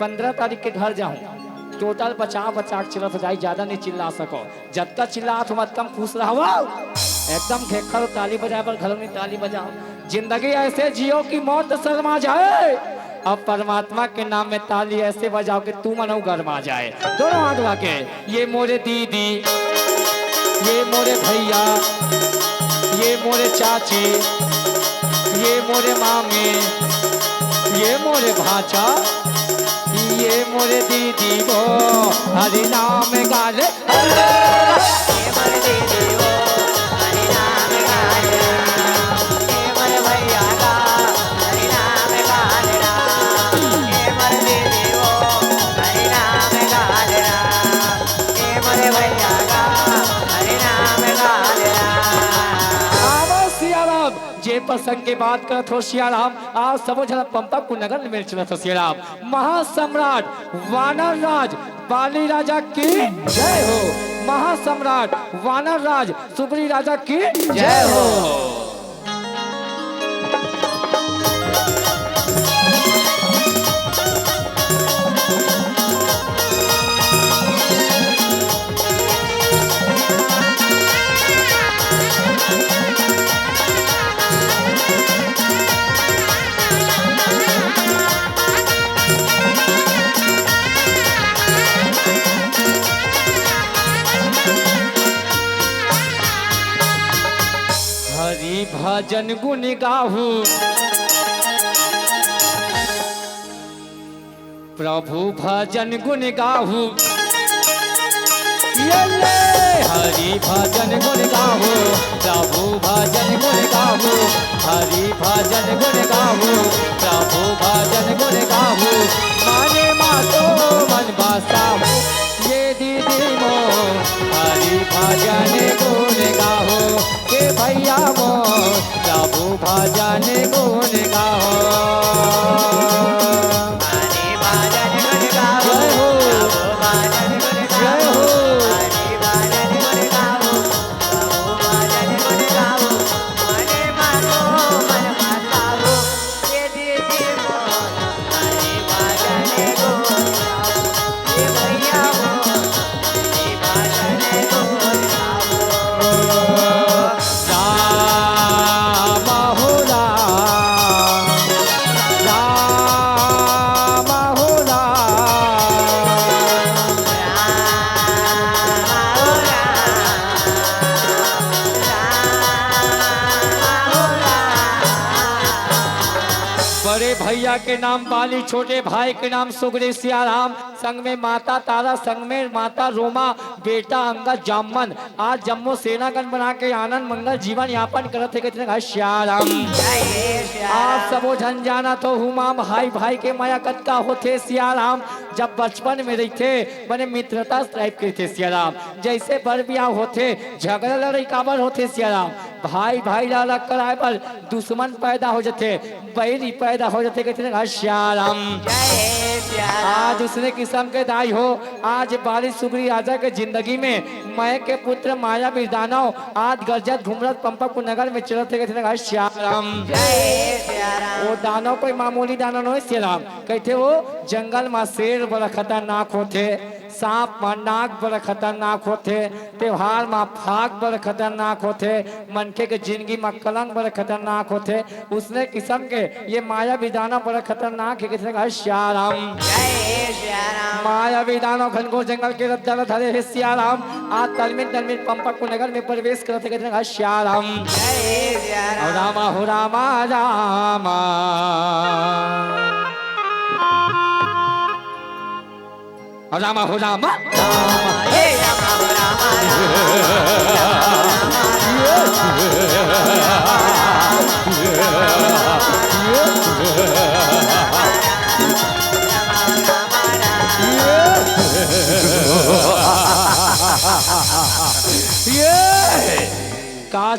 पंद्रह तारीख के घर जाहूं। टोटल बचा बचा के चलत हों दाई, ज्यादा नइ चिल्ला सकों। जतका चिल्लात हों, ओतका म खुश रहवव। एकदम खेखर ताली बजाए बर घलो नइ, ताली बजाओ। जिंदगी ऐसे जियो कि मौत शर्मा जाए। अब परमात्मा के नाम में ताली ऐसे बजाओ कि तुमन अउ गरमा जाए। दोनों हाथ उठा के, ये मोरे दीदी, ये मोरे भैया, ये मोरे चाची, ये मोरे मामी, ये मोरे भांचा, ये मोरे दीदी वो हरि नाम गाले। आवो सियाराम, जे प्रसंग के बात करत हों सियाराम, आज सबो झन पंपा कुनगर में चलत हों सियाराम। महासम्राट वानर राज बाली राजा की जय हो। महासम्राट वानर राज सुग्री राजा की जय हो। हरि भजन गुण गाहू, प्रभु भजन गुण गाहू। ये ले! हरि भजन गुण गाहू, प्रभु भजन गुण गाहू, हरि भजन गुण गाहू, प्रभु भजन गुण गाहू। माने मातो मन बसाहू, ये दीदी मोर हरि भजन गुण गाहू, के भैया मोर प्रभु भजन गुण गाहू। हरि भजन गुण गाहू, जय हो। प्रभु भजन गुण गाहू, जय हो। हरि भजन गुण गाहू, प्रभु भजन गुण गाहू। मने मातो मन बसाहू, ये दीदी मोर हरि भजन गुण गाहू, ये भैया मोर हरि भजन गुण गाहू। राम हो राम, राम हो राम। बड़े भैया के नाम बाली, छोटे भाई के नाम सुग्री सियाराम, संग में माता तारा, संग में माता रोमा, बेटा अंगद जामन। आज जम्मो सेनागण बना के आनंद मंगल जीवन यापन करत हे, कहिथे सियाराम। जय सियाराम। आज सबो झन जानत हो हुमा भाई भाई के मया कतका होथे सियाराम। जब बचपन में रहिथे, बने मित्रता टाइप के रहिथे सियाराम। जैसे बर बियाह होथे, झगड़ा लड़ाई काबर होथे सियाराम? भाई भाई ला अलग कराए बर दुश्मन पैदा हो जथे, बैरी पैदा हो जथे, कहिथे ना सियाराम। जय सियाराम। आज उसने किसम के दाई हो, आज बाली सुग्री राजा के जिंदगी में मैं के पुत्र मायावी दानव आज गरजत घुमरत पंपा कुनगर में चलत हे, कहिथे ना सियाराम। जय सियाराम। वो दानव कोई मामूली दानव नोहे सियाराम, कहिथे वो जंगल मा शेर बड़ा खतरनाक होथे, सांप मा नाग बड़ा खतरनाक होथे, त्योहार मा फाग बड़ा खतरनाक होथे, मनखे के जिंदगी मा कलंक बड़ा खतरनाक होथे। उसने किसम के ये मायावी दानव बड़ा खतरनाक हे, कहिथे ना सियाराम। जय सियाराम। मायावी दानव घनघोर जंगल के रद्दा ल धरे हे सियाराम। आज तलमिन तलमिन पंपा कुनगर में प्रवेश करत हे, कहिथे ना सियाराम। जय सियाराम। रामा हो रामा रामा। रामा हो रामा।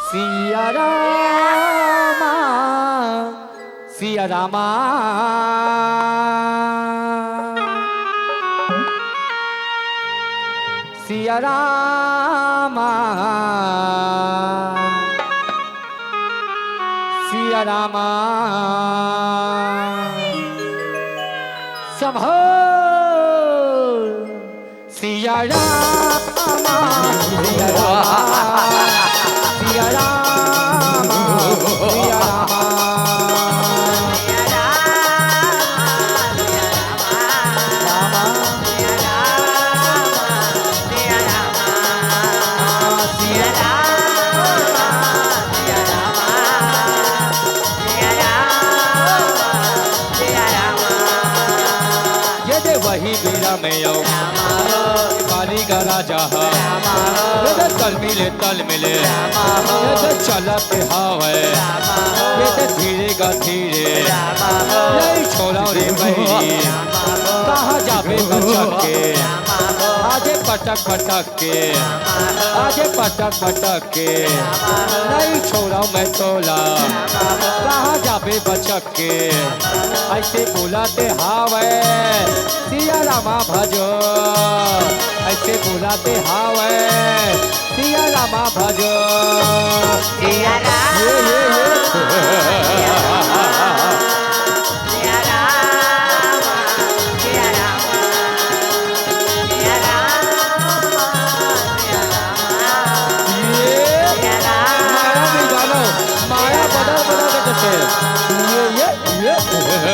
सिया रामा, सिया रामा, सिया रामा, सिया रामा। संभो सिया रामा, सिया रामा, सिया रामा, सिया रामा। रामा। ये दे वही बेरा में आओ, बाली का राजा हा। ये दे तल मिले, तल मिले। ये दे चला के हावे। ये दे धीरे का धीरे। ये छोरा रे बहिरी, कहाँ जाबे बचक के? आजे पटक पटक के, आजे पटक पटक के। नहीं छोड़ा मैं तोला, कहाँ जाबे बचक के? ऐसे बुलाते हावे, सिया रामा भजो। ऐसे बुलाते हावे, सिया रामा भजो। सिया राम। ये, ये, ये। सिया राम। सिया राम। सिया राम। ये माया नहीं जानो, माया बदल बदल के देते हैं। ये, ये, ये।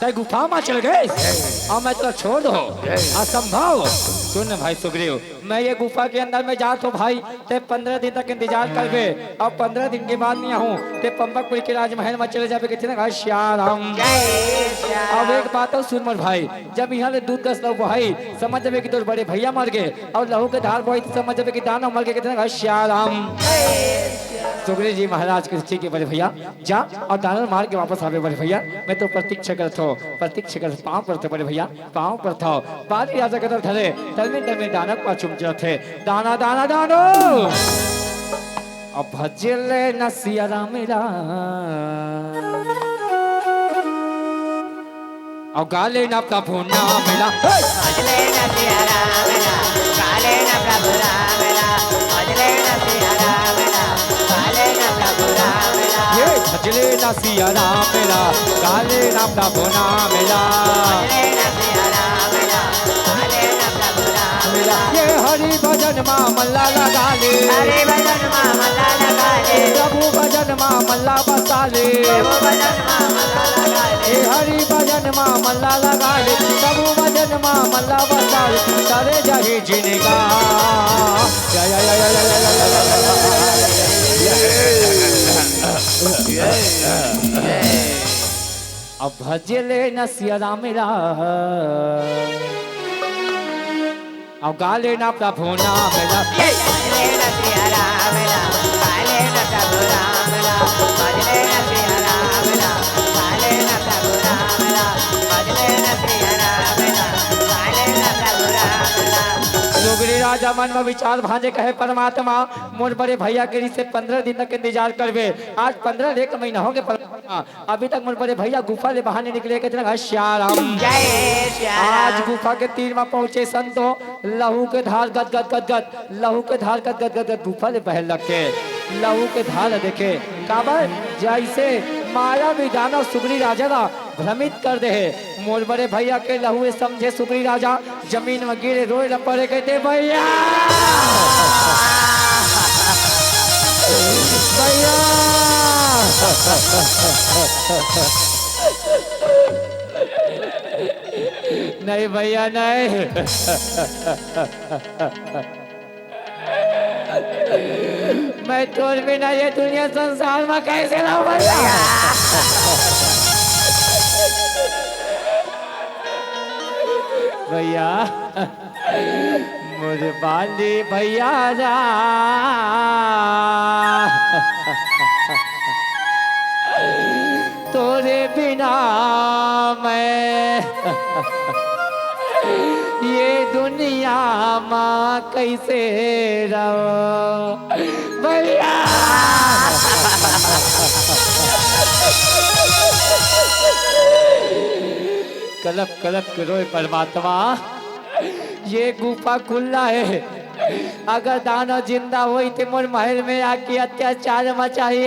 तैं गुफा म चल गए अउ मैं तोला छोड़ दो। असंभव। सुन भाई सुग्रीव, मैं ये गुफा के अंदर में जात हूँ भाई, तैं पंद्रह दिन तक इंतजार करबे अउ पंद्रह दिन के बाद नहीं आहूँ, तैं पंपापुर के राजमहल में चले जाबे, कथे ना, घासियाराम। अब एक बात अउ सुन मोर भाई, जब इहाँ ले दूध दस लो भाई, समझ जाबे कि तोर बड़े भैया मर गे अउ लहू के धार बोही त समझ जाबे कि दानव मर गे, कथे ना, घासियाराम। सुग्रीव जी महाराज कथे, ठीक हे बड़े भैया, जा अउ दानव मार के वापस आबे बड़े भैया, मैं तोर प्रतीक्षा करत हूँ, प्रतीक्षा करत, पाँव परत हूँ बड़े भैया, पाँव परत हूँ। बाली राजा कदम धरे, तलमे तलमे दानव पाछू म चलत हे, दाना दाना दानो। अब भजले न सिया राम ला। अउ गाले ना प्रभु नाम ला। हे! भजले ना सिया राम ला, गाले ना प्रभु राम ला। भजले ना सिया राम ला, गाले ना प्रभु राम ला। ये भजले ना सिया राम ला, गाले ना प्रभु नाम ला। भजले ना सिया राम ला, गाले ना प्रभु राम ला। ये हरि भजन मा मन ला लगा ले। हरि भजन मा मन ला लगा ले। प्रभु भजन मा मन ला बसा ले। प्रभु भजन मा मन ला लगा ले। हे हरि भजन मा मन ला लगा ले, प्रभु भजन मा मन ला बसा ले, तरे जाही जिनगान। या, या, या। अब भजले न सिया राम ला। अउ गाले ना प्रभु नाम ला। ये! भजले ना सिया राम ला, गाले ना प्रभु राम ला। भजले ना सिया राम ला, गाले ना प्रभु राम ला। भजले ना सिया राम ला, गाले ना प्रभु राम ला। सुग्रीव राजा मन म विचार भांजे कहे, परमात्मा, मोर बड़े भैया के रिहिसे पंद्रह दिन तक इंतजार करबे, आज पंद्रह ले एक महीना होगे परमात्मा, अभी तक मोर बड़े भैया गुफा ले बाहर नहीं निकले, कथे ना, घासियाराम। जय सिया राम। आज गुफा के तीर म पहुंचे संतो, लहू के धार गद गद गद गद, लहू के धार गद गद गद गद गुफा ले बहे लगे। लहू के धार देखे, काबर जइसे मायावी दानव सुग्रीव राजा ला भ्रमित कर दे हे। मोर बड़े भैया के लहू ए समझे सुग्रीव राजा, जमीन म गिरे, रोए ल पड़े, कथे, भैया! भैया! नहीं भैया, नहीं। मैं तोर बिना ये दुनिया संसार म कइसे रहूं भैया? भैया, मोर बाली भैया रा, तोरे बिना मैं ये दुनिया म कइसे रहूं भैया। कलप कलप के रोए परमात्मा, ये गुफा खुल्ला हे। अगर दानव जिंदा होही ते मोर महल में आके अत्याचार मचाही।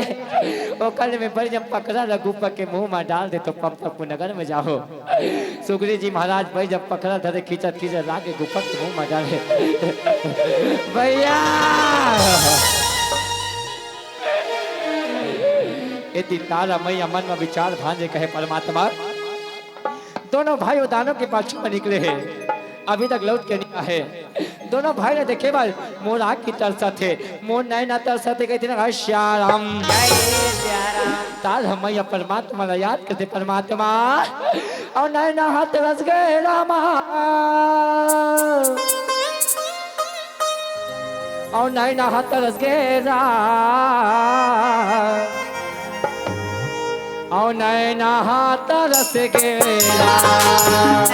ओकर में बड़े जन पकरा ला गुफा के मुंह म डाल दे तो पंपापुर नगर में जाहूं। सुग्रीव जी महाराज बड़े जन पकरा धरे, खींचत खींचत लाके गुफा के मुंह म डाले। भैया! ए दिन तारा मैया मन म विचार भांजे कहे, परमात्मा, दोनों भाई ओ दानव के पाछू म निकले हे, अभी तक लौट के नहीं आए। दोनों भाई ला देखे बर मोर आँखी तरसत हे, मोर नैना तरसत हे, कथे ना, "हे श्याम राम।" जय श्याम राम। तारा मैया परमात्मा ला याद करथे, परमात्मा, अउ नैना ह तरस गे रामा। अउ नैना ह तरस गे राम, अउ नैना ह तरस गे राम।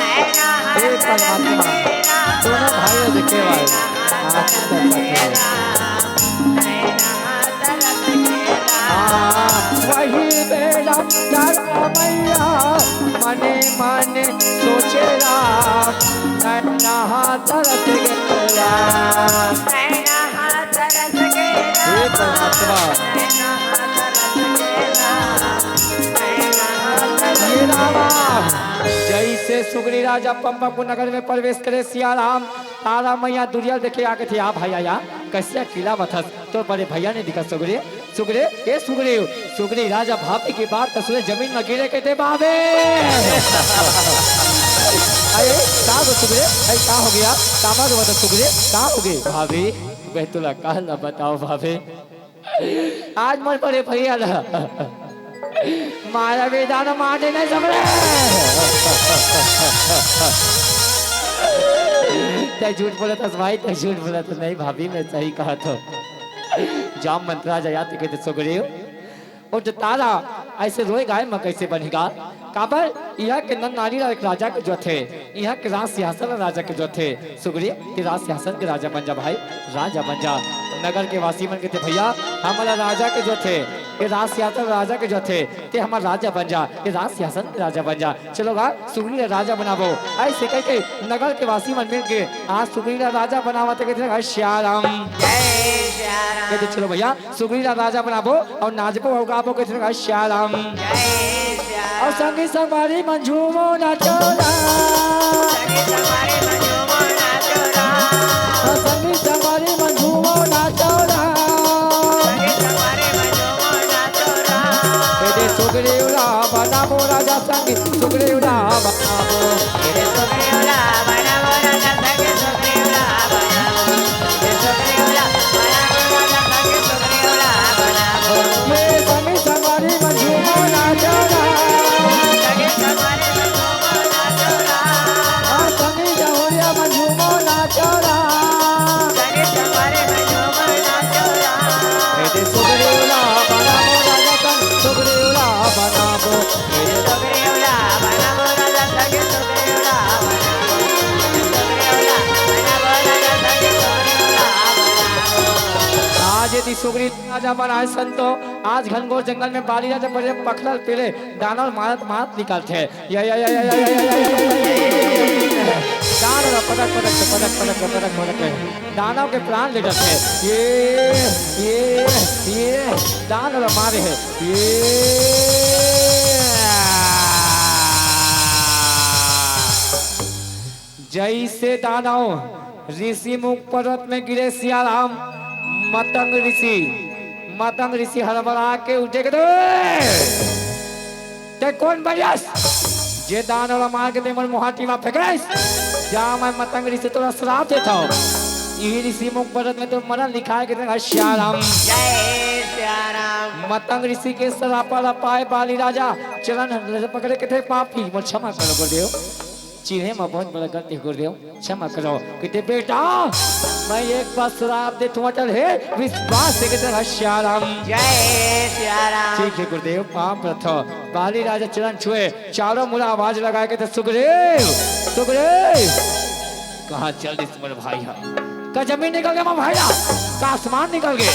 हे परमात्मा, दोनों भाई देखे भाई, हाँ, वही बेरा तारा मैया मने मने सोचे राम, नैना ह तरस गे राम। हे परमात्मा। हे रामा, जइसे सुग्रीव राजा पंपापुर नगर में प्रवेश करे सिया राम, तारा मैया दुरिया देखे आके थे, "आ भाई आया, कइसे अकेला बथस?" तोर बड़े भइया नइ दिखस सुग्रीव। सुग्रीव, ए सुग्रीव, सुग्रीव राजा भाभी के बात त सुने, जमीन म गिरे कहिथे बाबे। अरे, का हो सुग्रीव? अरे, का हो गे? काबर रोवत हस सुग्रीव? का हो गे? भाभी, मैं तोला का ल बतावंव भाभी। आज मोर बड़े भइया ला मारा बेटा न मार देना सबले। तैं झूठ बोलत हस भाई, तैं झूठ बोलत हस। नहीं भाभी, मैं सही कहत हंव। जा मंथरा जा, या त कहिथे सुग्रीव, ओ जो तारा अइसे रोए गाए म कइसे बनही गा? काबर इहाँ के नर नारी ला एक राजा के जरूरत हे, इहाँ के राज सिंहासन ला राजा के जरूरत हे। सुग्रीव, तैं राज सिंहासन के राजा बन जा भाई, राजा बन जा। नगर के वासी मन कहिथे, "भइया, हमला राजा के जरूरत हे, ये राज सिंहासन राजा के जरूरत हे, तैं हमर राजा बन जा, ये राज सिंहासन के राजा बन जा।" चलो गा, सुग्रीव ला राजा बनाबो। अइसे कहिके नगर के वासी मन मिलके आज सुग्रीव ला राजा बनावत हे, कहिथे, "श्याम।" कहिथे, "चलो भइया, सुग्रीव ला राजा बनाबो अउ नाचबो अउ गाबो," कहिथे, "श्याम।" अउ संगी संगवारी मन झूमो नाचो रा। अउ संगी संगवारी मन झूमो नाचो रा। ए दे सुग्रीव ला बनाबो राजा संगी, सुग्रीव ला बनाबो। ये संगी संगवारी मन झूमो नाचो रा। हाँ, संगी जहुरिया मन झूमो नाचो रा। ए दे सुग्रीव ला बनाबो राजा संग, सुग्रीव ला बनाबो। ए दे आज यदि सुग्रीव राजा बनाए संतो, आज घनघोर जंगल में बाली राजा बड़े पखरल पेले दानव मारत मारत निकलथे। या, या, या। दानव ला पटक, पटक, पटक, पटक, पटक, पटक। दानव के प्राण ले डरथे। ये, ये, ये, दानव ला मारे हे। ये। जइसे दानव ऋषि मुख पर्वत में गिरे सियाराम, मतंग ऋषि, मतंग ऋषि हड़बड़ा के उठे के दे। तैं कोन बनियस? जे दानव ला मार के तैं मोर मुहाटी म फेंकेस? जा मैं मतंग ऋषि तोला श्राप देथंव। इही ऋषि मुख पर्वत में तोर मरण लिखाय के तेन श्याराम। जय श्याराम। मतंग ऋषि के श्राप ला पाय बाली राजा चरण पकड़े कथे, "पापी, मोर क्षमा करो गुरुदेव।" चिन्हे म बहुत बड़ा गलती गुरुदेव, क्षमा करो। कथे, "बेटा, मैं एक बार श्राप देथंव, अटल हे विश्वास से," कथे, "श्याराम।" जय सियाराम। ठीक हे गुरुदेव, पाँव परथंव। बाली राजा चरण छुए, चारों मुड़ा आवाज लगाय कथे, "सुग्रीव, सुग्रीव।" कहाँ चल दिस मोर भाई ह? का जमीन निकल गे मोर भाई ह? का आसमान निकल गे?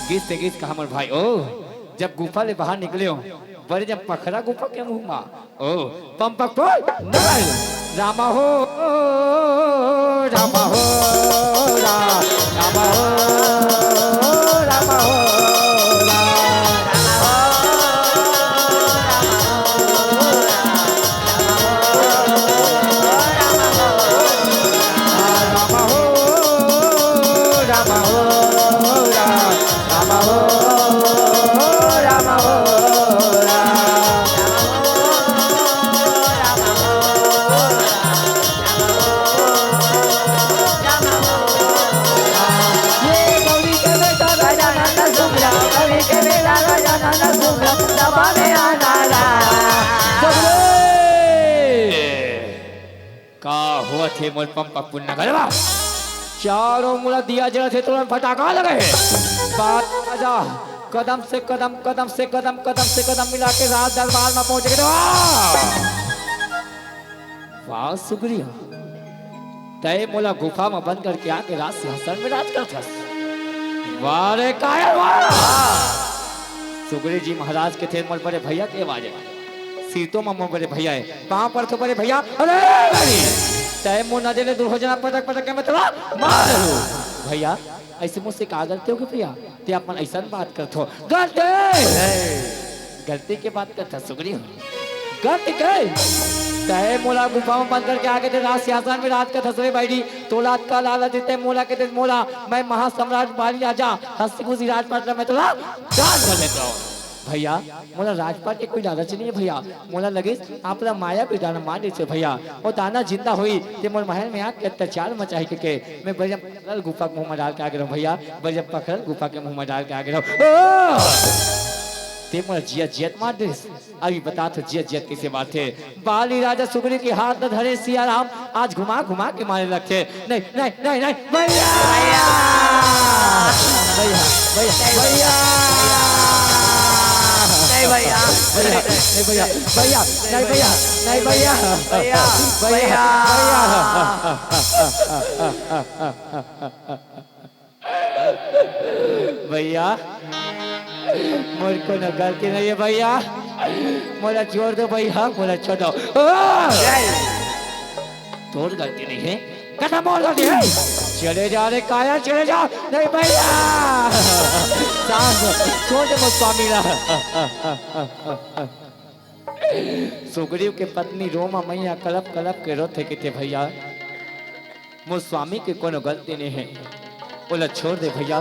गिस ते गिस कहाँ मोर भाई? ओ, जब गुफा ले बाहर निकले हो, बड़े जब पखरा गुफा के मुंह मा, ओ, पंपक पोल नगर। रामा हो, रामा हो, रा-, रामा हो, रामा हो, रा-, रामा हो, रामा हो, रा-, रामा हो, रामा हो, रा-, का होत हे मोर पंपा पुन्ना गलवा? चारों मुड़ा दिया जलत हे, तुरंत फटाका लगे हे। बाल राजा कदम से कदम, कदम से कदम, कदम से कदम मिला के राज दरबार में पहुंच गे। वाह! वाह सुग्रीव, तैं मोला गुफा म बंद करके आके राज सिंहासन में राज करथस। वाह रे कायर वाह! सुग्रीव जी महाराज कथे मोर बड़े भैया के आवाज हे। सीतो म मोर बड़े भैया हे, पाँव परथंव बड़े भैया। अरे भाई, तैं मोर नजर ले दूर हो जाना, पटक पटक के मैं तोला मार दूं। भैया, अइसे मोर से का गलती होगे भैया? तैं अपन अइसन बात करथो। गलती! गलती के बात करथस सुग्रीव। गलती के? तैं मोला गुफा में बंद करके आ गे ते, राज सिंहासन में राज करथस रे बइरी। तोला अतका लालच देते मोला, कहिथे मोला, मैं महासम्राट बाली राजा हस्तिकुशी राजपाट ला मैं तोला दान कर देथंव। भइया, मोला राजपाट के कोई लालच नइ हे भइया, मोला लगिस आप ला माया के दाना मार देथे भइया, ओ दाना जिंदा होही ते मोर महल में आके अत्याचार मचाही कहिके। मैं बइरी पखरल गुफा के मुंह में डाल के आ गे रहेंव भइया, बइरी पखरल गुफा के मुंह में डाल के आ गे रहेंव। ओ! ते मोला जियत जियत मार देस। अभी बताथंव जियत जियत कइसे मारथे। बाली राजा सुग्रीव के हाथ ल धरे सिया राम, आज घुमा घुमा के मारे लगथे। नहीं, नहीं, नहीं, नहीं, भइया! भइया! भइया! भइया! भइया! नहीं भइया! भइया! नहीं भइया! भइया! नहीं भइया! नहीं भइया! भइया! भइया! भइया! भइया, मोर कोनो गलती नइ हे भइया, मोला छोड़ दो भइया, मोला छोड़ दो। ओ! तोर गलती नइ हे, कहिथंव मोर गलती हे। चले जा रे कायर, चले जा। नहीं भइया, सांस, छोड़ दे मोर स्वामी ला। सुग्रीव के पत्नी रोमा मैया कलप कलप के रोथे कहिथे, भइया, मोर स्वामी के कोनो गलती नइ हे, ओला छोड़ दे भइया,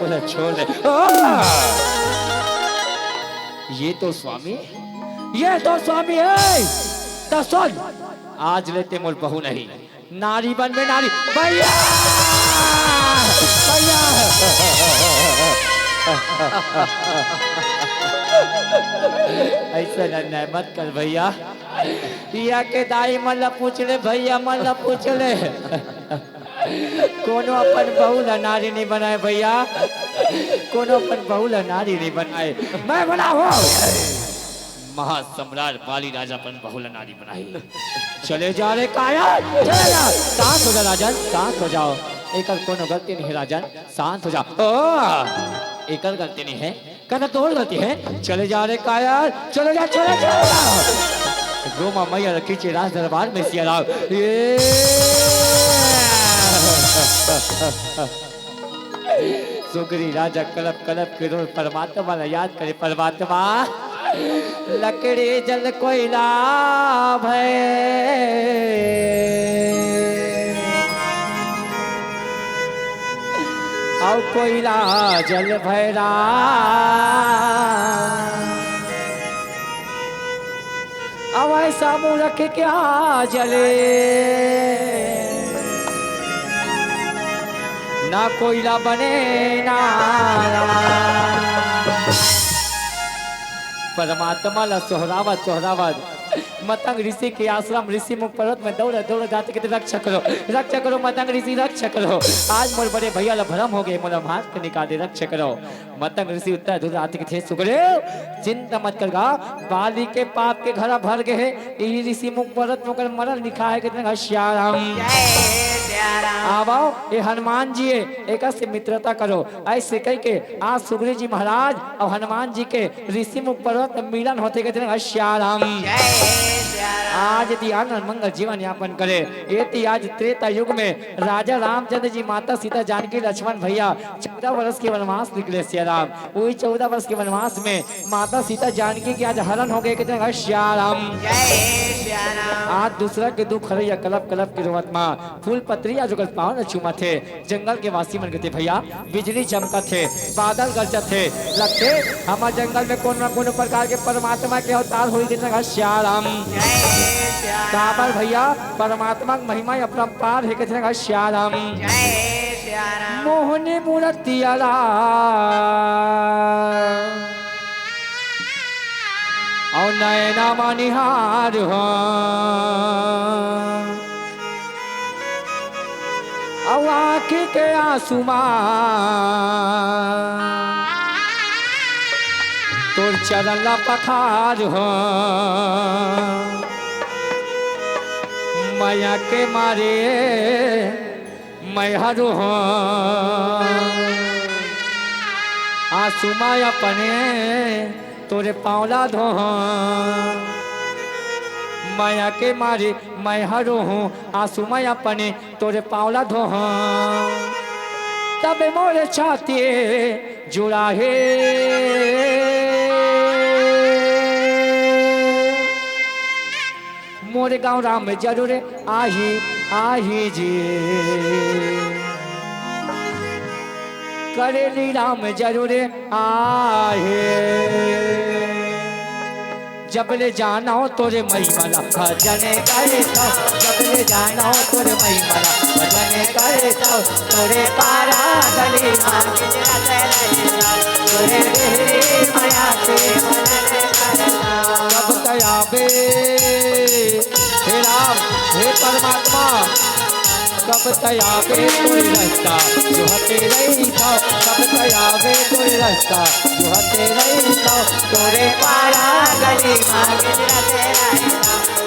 ओला छोड़ दे। आ! ये तो स्वामी, ये तो स्वामी हे। त सुन, आज ले ते मोर बहू नहीं, नारी बन बे नारी। भइया! भइया! अइसन अन्याय मत कर भइया। इहाँ के दाई मन ला पूछ ले भइया, मन ला पूछ ले। कोनो अपन बहू ला नारी नइ बनाय भइया, कोनो अपन बहू ला नारी नइ बनाय। मैं बनाहूँ। महासम्राट बाली राजा अपन बहू ला नारी बनाही। चले जा रे कायर, चले जा। शांत हो जा राजन, शांत हो जाओ। एकर कोनो गलती नइ हे राजन, शांत हो जाओ। ओ, एकर गलती नइ हे, कहिथंव तोर गलती हे। चले जा रे कायर, चले जा, चले जा। रोमा मैया ल खींचे राज दरबार में सिया राम। ये सुग्रीव राजा कलप कलप के रोय, परमात्मा ला याद करे, परमात्मा। लकड़ी जल कोइला भय, अउ कोइला जल भय राम। अब ऐसा मूरख क्या जले, ना कोइला बने ना राम। परमात्मा ला सोहरावत सोहरावत मतंग ऋषि के आश्रम ऋषि मुख पर्वत में दौड़ दौड़ जाथे कहिथे, रक्षा करो, रक्षा करो, मतंग ऋषि रक्षा करो। आज मोर बड़े भइया ला भरम हो गे, मोला मार के निकाल दे, रक्षा करो। मतंग ऋषि उत्तर दूर आथे कहिथे, सुग्रीव, चिंता मत कर गा, बाली के पाप के घड़ा भर गे हे। इही ऋषि मुख पर्वत में ओकर मरण लिखा हे कहिथे, श्याम। जय श्याम। आवव, ये हनुमान जी हे, एकर से मित्रता करो। अइसे कहिके आज सुग्रीव जी महाराज अउ हनुमान जी के ऋषि मुख पर्वत में मिलन होथे कहिथे, श्याम। जय श्याम। आज यदि आनंद मंगल जीवन यापन करे, यदि आज त्रेता युग में राजा रामचंद्र जी, माता सीता जानकी, लक्ष्मण भइया चौदह वर्ष के वनवास निकले सिया राम। उही चौदह वर्ष के वनवास में माता सीता जानकी के आज हरण हो गे कहिथे, श्याम। जय श्याम। आज दूसरा के दुख हरइया कलप कलप के रोवत माँ फूल पतरी आज ओकर पाँव ल चूमत हे। जंगल के वासी मन कहिथे, भइया, बिजली चमकत हे, बादल गरजत हे, लगथे हमर जंगल में कोनो न कोनो प्रकार के परमात्मा के अवतार होही कहिथे, श्याम। जय श्याम। काबर भइया, परमात्मा के महिमा अपरंपार हे कहिथे, श्याम। जय श्याम। मोहनी मूरतिया ला अउ नैना म निहार हो, अउ आँखी के आँसू मा तोर चरण ला पखार हो। मया के मारे मैं हरू हो, आँसू मा अपने तोरे पाँव ला धोहूँ। मया के मारे मैं हरू हो, आँसू मा अपने तोरे पाँव ला धोहूँ। तब मोरे छाती जुड़ा हे। मोरे गांव राम जरूर आही, आही जी। करेली राम जरूर आहे। जब ले जानो तोरे महिमा ला भजन करे तो, जब ले जानो तोरे महिमा ला भजन करे तो, तोरे पारा गली मांगे तोरे देहरी माया के भजन करे तो। कब तयाबे हे राम, हे परमात्मा, कब तयाबे तोरे रास्ता जो हटे रही था, कब तयाबे तोरे रास्ता जो हटे रही था, तोरे पारा गली मांगे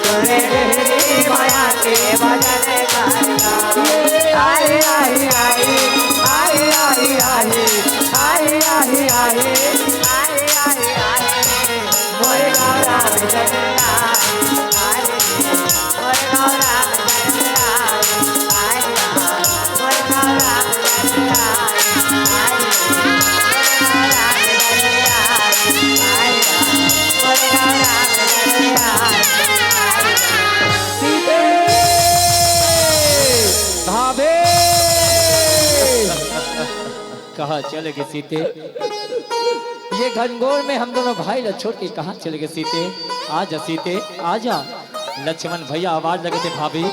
तोरे देहरी माया के भजन करना। ये आही, आही, आही, आही, आही, आही, आही, आही, आही, आही, आही, आही। मोरे गाँव राम जगन्नाथ, आए रे। मोरे गाँव राम जगन्नाथ, आए रे। मोरे गाँव राम जगन्नाथ, आए रे। मोरे गाँव राम जगन्नाथ, आए रे। मोरे गाँव राम जगन्नाथ, आए रे। सीते भावे कहाँ चले गए सीते? ये घनघोर में हम दोनों भाई ला छोड़ के कहाँ चले गए सीते? आ जा सीते, आ जा। लक्ष्मण भैया आवाज लगे थे, भाभी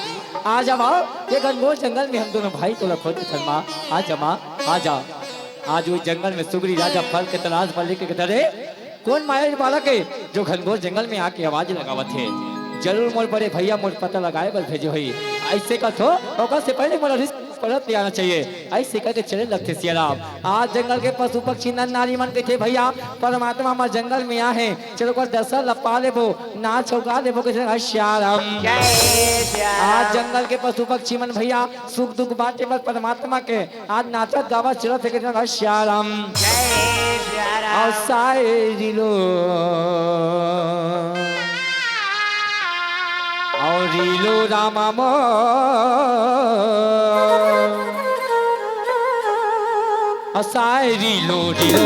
आ जा माँ, ये घनघोर जंगल में हम दोनों भाई तोला खोज के थरमा, आ जा माँ, आ जा। आज वो जंगल में सुगरी राजा फल के तलाश पर लेके कहता रे, कोन माया बालक हे जो घनघोर जंगल में आके आवाज लगावत हे? जरूर मोर बड़े भैया मोर पता लगाए बर भेजे होही। अइसे कथो, ओकर से पहले मोला ऋषि परत ले आना चाहिए। अइसे करके चले लगथे सियाराम। आज जंगल के पशु पक्षी नर नारी मन कहिथे, भैया परमात्मा हमर जंगल में आहे, चलो ओकर दर्शन ला पा लेबो, नाच चौका लेबो, कहिथे सियाराम। जय सियाराम। आज जंगल के पशु पक्षी मन भैया सुख दुख बांटे बर परमात्मा के आज नाचत गावत चलत हे, कहिथे सियाराम। जय सियाराम। अउ सायरी लो, अउ रीलो रामा मो, अउ सायरी लो रीलो।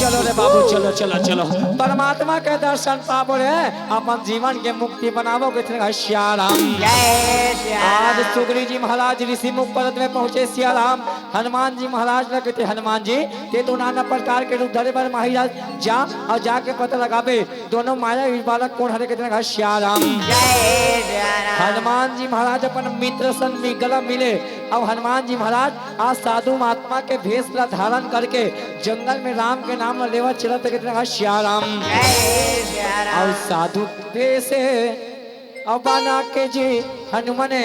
चलो रे बाबू, चलो, चलो, चलो। परमात्मा के दर्शन पाबो रे, अपन जीवन के मुक्ति बनाबो, कहिथे सियाराम। जय सियाराम। आज सुग्रीव जी महाराज ऋषि मुख पर्वत में पहुंचे सियाराम। हनुमान जी महाराज ला कहिथे, हनुमान जी, ते तो नाना प्रकार के रूप धरे बर माहिर हस, जा अउ जाके पता लगाबे, दोनों माया बालक कोन हरे, कहिथे सियाराम। जय सियाराम। हनुमान जी महाराज अपन मित्र संग गला मिले अउ हनुमान जी महाराज आज साधु महात्मा के भेष ला धारण करके जंगल में राम के नाम ला लेवत चलत हे, कहिथे सियाराम। जय सियाराम। अउ साधु भेष अउ बना के जी हनुमने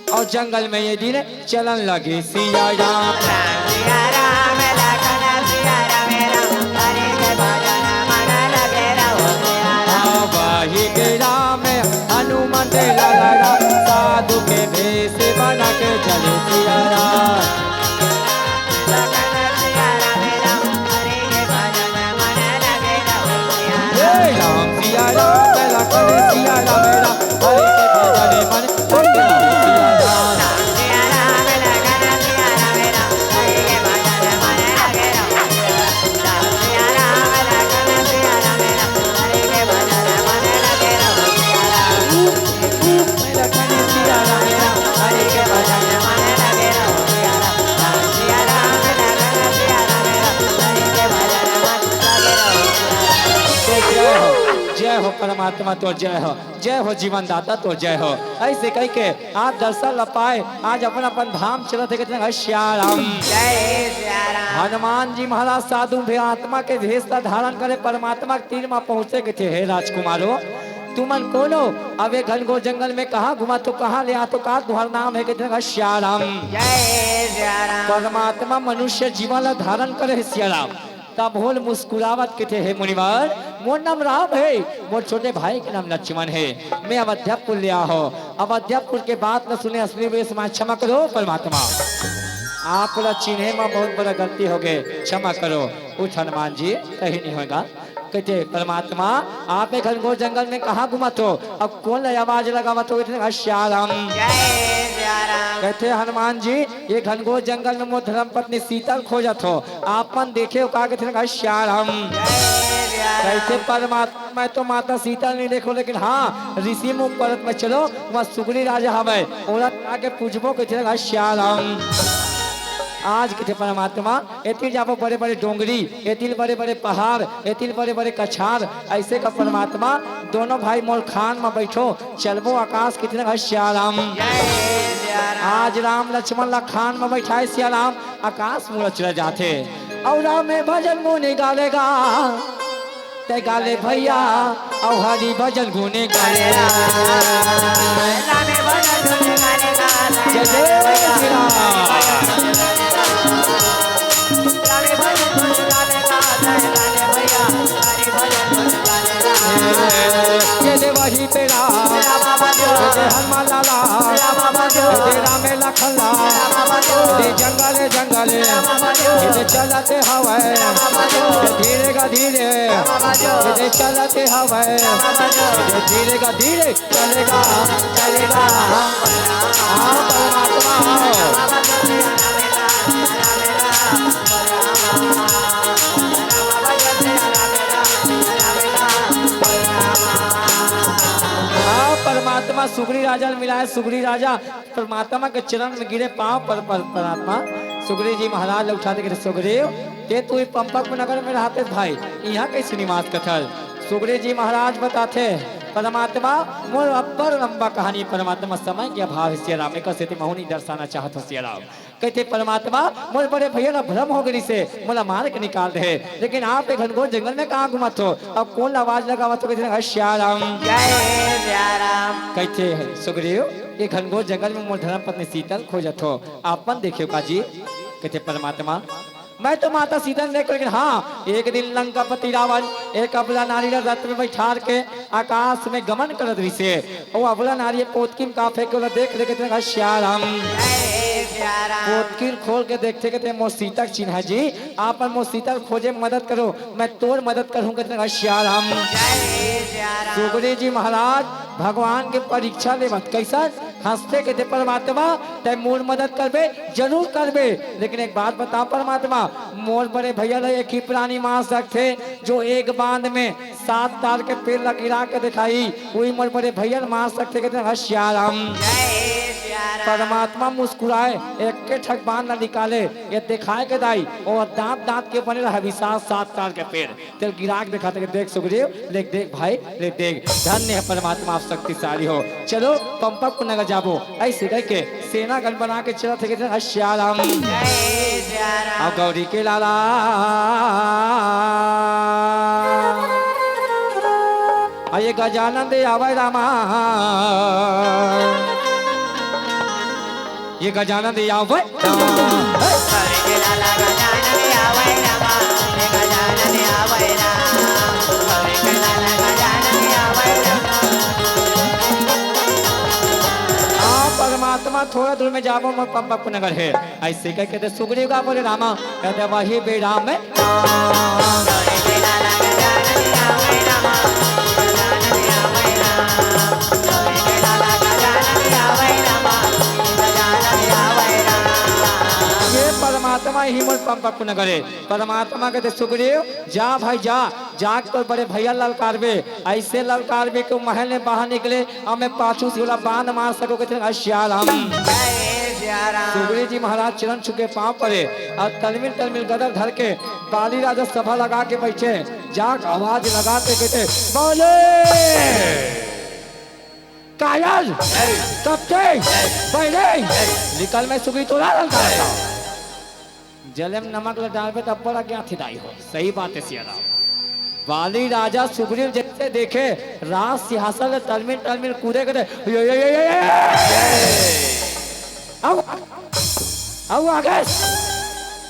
अउ जंगल में ये दिन चलन लगे सियाराम। राम सियाराम, लखन सियाराम, राम हरे के भजन मन लगे रहो सियाराम। हाँ, वही के राम हनुमंत लाला राम, साधु के भेष बना के चले सियाराम। लखन सियाराम, राम हरे के भजन मन लगे रहो सियाराम। हे राम सियाराम, लखन सियाराम, राम हरे के भजन मन लगे रहो सियाराम। राम सियाराम, लखन सियाराम, राम हरे के भजन जय हो परमात्मा तोर जय हो, जय हो जीवन दाता तोर जय हो। अइसे कहिके आप दर्शन ल पाए, आज अपन अपन धाम चलत हे, कहिथे सिया राम। जय सिया राम। हनुमान जी महाराज साधु भे आत्मा के भेष ला धारण करे, परमात्मा के तीर म पहुंचे, कहिथे हे राजकुमारो, तुमन कोनो अब ए घनघोर जंगल में कहाँ घुमाथो, कहाँ ले आथो, का तुंहर नाम हे, कहिथे सिया राम। जय सिया राम। परमात्मा मनुष्य जीवन ला धारण करे हे सिया राम। तब होल मुस्कुरावत कहिथे हे मुनिवर, मोर नाम राम हे, मोर छोटे भाई के नाम लक्ष्मण हे। मैं अवध्यापुर ले आए हों। अवध्यापुर के बात ल सुने असली बेस म, क्षमा करो परमात्मा, आप ला चिन्हे म बहुत बड़ा गलती होगे, क्षमा करो। उठ हनुमान जी, कहीं नहीं होगा। कहिथे परमात्मा, आप ए घनघोर जंगल में कहाँ घुमाथो, अब कोन ला आवाज लगावथो, कहिथे सिया राम। जय सिया राम। कहिथे हनुमान जी, ए घनघोर जंगल में मोर धर्म पत्नी सीता ल खोजत हों, आप मन देखे हो का, कहिथे सिया राम। जय सिया राम। कहिथे परमात्मा, मैं तो माता सीता ल नहीं देखों, लेकिन हाँ, ऋषि मुख पर्वत में चलो, वहाँ सुगरी राजा हवय, ओला जाके पूजबो, कहिथे सिया राम। आज कहिथे परमात्मा, एती ल जाबो बड़े बड़े डोंगरी, एती ल बड़े बड़े पहाड़, एती ल बड़े बड़े कछार, अइसे का परमात्मा, दोनों भाई मोर खान म बइठो, चलबो आकाश, कहिथे सिया राम। जय सिया राम। आज राम लक्ष्मण ला खान म बइठाए सिया राम, आकाश मुड़ा चला जाथे। अउ राम भजन गुनी गालेगा, तैं गाले भैया, अउ हरि भजन गुनी गाले। जय जय श्री राम। ये दे वही पे राम, ये दे हनुमान लाला, ये दे राम लखन ला, ये दे जंगल जंगल, ये दे चलत हवय, ये धीरे गा धीरे, ये दे चलत हवय, ये दे धीरे गा धीरे चलेगा, चलेगा। आओ परमात्मा, आओ। आओ परमात्मा, सुगरी राजा ल मिलाए, सुगरी राजा परमात्मा के चरण में गिरे, पाँव पर, पर, परमात्मा सुगरी जी महाराज ल उठा दे के, सुगरी, ते तू ही पंपक नगर में रहते भाई, इहाँ कइसे निवास करथस? सुगरी जी महाराज बताथे, परमात्मा, मोर अब्बड़ लंबा कहानी, परमात्मा, समय के अभाव हे सिया राम, एकर सेती महू नइ दर्शाना चाहत हों सिया राम। कहिथे परमात्मा, मोर बड़े भैया ला भ्रम हो गे रिहिसे, मोला मार के निकाल दे हे, लेकिन आप ए घनघोर जंगल में कहाँ घुमत हो, अब कोन ला आवाज लगावत हो, कहिथे सिया राम। जय सिया राम। कहिथे सुगरी, ए घनघोर जंगल में मोर धर्म पत्नी सीता ल खोजत हो, आप मन देखे हो का जी? कहिथे परमात्मा, मैं तो माता सीता ल नइ देखों, लेकिन हाँ, एक दिन लंकापति रावण एक अबला नारी ला रथ में बइठार के आकाश में गमन करत रिहिसे। ओ अबला नारी पोतकी म का फेंके, ओला देख ले, कहिथे सिया राम। जय सिया राम। पोतकी ल खोल के देखथे, कहिथे मोर सीता के चिन्हा जी, आप मन मोर सीता ल खोजे म मदद करो, मैं तोर मदद करहूँ, कहिथे सिया राम। जय सिया राम। सुगरी जी महाराज भगवान के परीक्षा लेवत, कइसन? हंसथे, कहिथे परमात्मा, तैं मोर मदद करबे, जरूर करबे, लेकिन एक बात बता परमात्मा, मोर बड़े भैया ला एक ही प्राणी मार सकथे, जो एक बांध में सात तार के पेड़ ला गिरा के देखाही, उही मोर बड़े भैया ला मार सकथे, कहिथे सिया राम। जय सिया राम। परमात्मा मुस्कुराए, एके ठक बांध ला निकाले, ये देखाए के दाई, ओ दांत दांत के बने रहा विशाल सात तार के पेड़। तेला गिरा के देखाथे, देख सुगरी, ले देख भाई, ले देख, धन्य हे परमात्मा, आप शक्तिशाली हो। चलो, पंपक नगर जाबो। अइसे कहिके सेना गण बना के चलत हे, कहिथे सिया राम। जय सिया राम। अउ गौरी के लाला, अउ ये गजानन दे आवय रामा। ये गजानन दे आवय राम। आ परमात्मा थोड़ा दूर में जाबो, मोर पंपक नगर हे। अइसे कहिके ते सुगरी गा बोले रामा, कहिथे वही बेरा में ये परमात्मा ही मोर पंपक नगर हे। परमात्मा कहिथे सुगरी, जा भाई जा, जाके तोर बड़े भैया ललकारबे, अइसे ललकारबे कि महल में बाहर निकले, अउ मैं पाछू से ओला बांध मार सकहूं, कहिथे सिया राम। सुगरी जी महाराज चरण छुके पांव परे अउ तलमिल तलमिल गदर धर के बाली राजा सभा लगा के बइठे। जाक आवाज लगा के कहिथे, "बाली! कायर! कपटी! बइरी! निकल में सुगरी तोला ललकारत हंव।" जले म नमक ल डारबे त बड़ अज्ञान हे दाई हो। सही बात हे सियाराम। बाली राजा सुगरी ल जइसे देखे, राज सिंहासन ले तलमिल तलमिल कूदे कहिथे, "ये, ये, ये, ये, ये, ये। अउ, अउ आगे।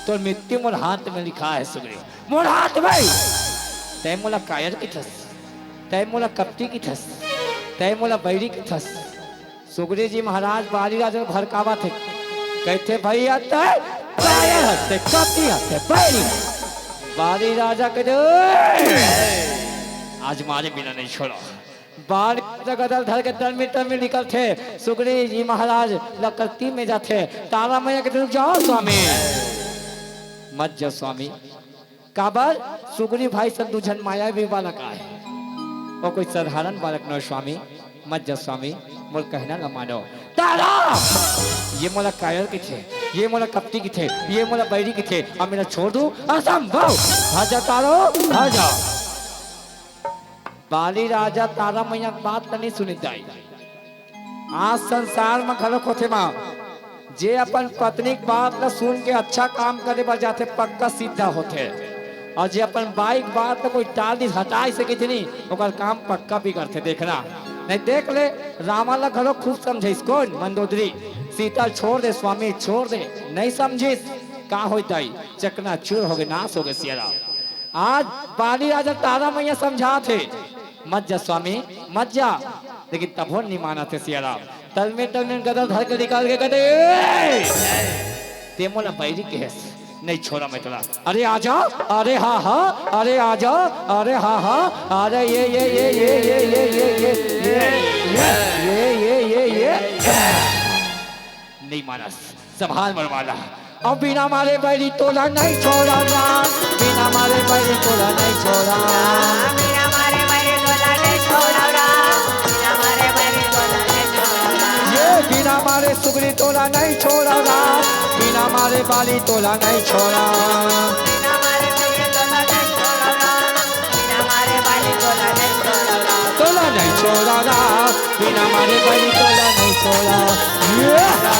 तोर मृत्यु मोर हाथ में लिखा हे सुगरी, मोर हाथ में। तैं मोला कायर कहिथस, तैं मोला कपटी कहिथस, तैं मोला बइरी कहिथस।" सुगरी जी महाराज बाली राजा ल भड़कावत हे, कहिथे, "भइया, तैं कायर हस, तैं कपटी हस, तैं बइरी हस।" बाली राजा कहिथे, "ओए! आज मारे बिना नइ छोड़ंव।" बाली राजा गदा ल धर के तलमिल तलमिल निकलथे। सुगरी जी महाराज ल कलती में जाथे। तारा मैया कहिथे, "रुक जाव स्वामी, मत जाव स्वामी।" काबर? सुगरी भाई संग दू झन मायावी बालक आय। ओ कोई साधारण बालक नोहे स्वामी, मत जा स्वामी, मोर कहना ल मानो। तारा! ये मोला कायर कहिथे, ये मोला कपटी कहिथे, ये मोला बइरी कहिथे, अब मोला छोड़ दू, असंभव! भाग जा तारा, भाग जा। बाली राजा तारा मैया के बात ल नइ सुनिस दाई। आज संसार म घलोक होथे माँ, जे अपन पत्नी के बात ल सुन के अच्छा काम करे बर जाथे, पक्का सीधा होथे, अउ जे अपन बाई के बात ल कोई टाल दिस, हटाइस कहिथे नी, ओकर काम पक्का बिगड़थे। देखना, नहीं देख ले, रावण ल घलोक खूब समझाइस, कोन? मंदोदरी। सीता ल छोड़ दे स्वामी, छोड़ दे, नइ समझिस। का होइस दाई? चकनाचूर होगे, नाश होगे सियाराम। आज बाली राजा तारा मैया समझात हे, "मत जा स्वामी, मत जा।" लेकिन तभो नइ मानत हे सियाराम। तलमिल तलमिल गदा धर के निकल के कहिथे, "ए! तैं मोला बइरी कहेस, नइ छोड़ंव मैं तोला। अरे आजा, अरे हा हा, अरे आजा, अरे हा हा, अरे ये ये ये।" नइ मानस, संभाल मोर बाला। अब बिना मारे बइरी तोला नइ छोड़ंव रा, बिना मारे बइरी तोला नइ छोड़ंव। बिना मारे बइरी तोला नइ छोड़ंव रा, बिना मारे बइरी तोला नइ छोड़ंव रा। ये बिना मारे सुगरी तोला नइ छोड़ंव रा, बिना मारे बाली तोला नइ छोड़ंव। बिना मारे बइरी तोला नइ छोड़ंव रा, बिना मारे बाली तोला नइ छोड़ंव रा। तोला नइ छोड़ंव रा, बिना मारे बइरी तोला नइ छोड़ंव। ये।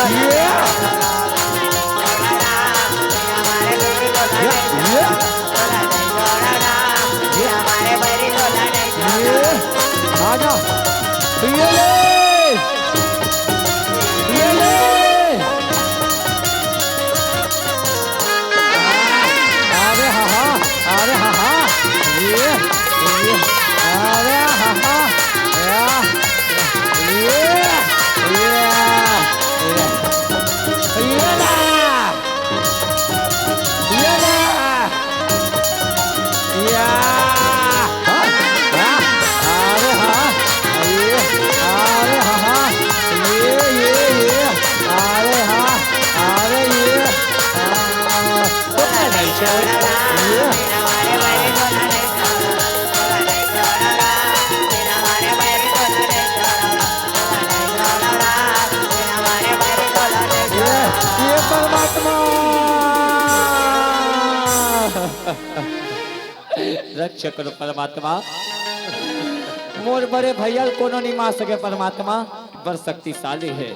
ये। ये। ये। ये। आजा। ये ले। ये ले। अरे हा हा, अरे हा हा। ये, ये, अरे हा हा। या, ये, ये, ये, ये ना। ये ना। या। हाँ, हाँ, अरे हा हा। ये, अरे हा हा। ये, ये, ये। अरे हा, अरे ये। आ, ये, ये परमात्मा। रक्षा करो परमात्मा। मोर बड़े भइया ल कोनो नइ मार सके परमात्मा, बड़ शक्तिशाली हे।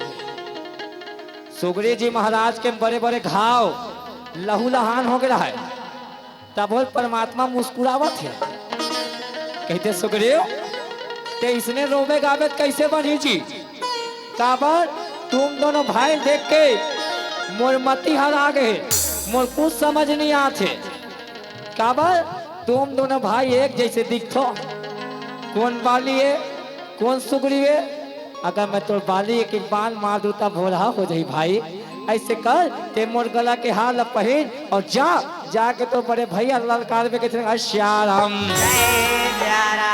सुगरी जी महाराज के बड़े-बड़े घाव लहू लहान हो गे रहय। तभो ले परमात्मा मुस्कुरावत हे। कहिथे, "सुगरी, तैं इसने रोबे गाबे त कइसे बनही जी? काबर तुम दोनों भाई ल देख के मोर मति हरा गे हे, मोर कुछ समझ नइ आत हे।" काबर तुम दोनों भाई एक जइसे दिखथो। कोन बाली ए, कोन सुगरी ए? अगर मैं तोर बाली ए के बान मार दूं त भोरहा हो जाही भाई। अइसे कर, तैं मोर गला के हार ल पहिर अउ जा, जाके तोर बड़े भइया ल ललकारबे कहिथे, "अ सियाराम।"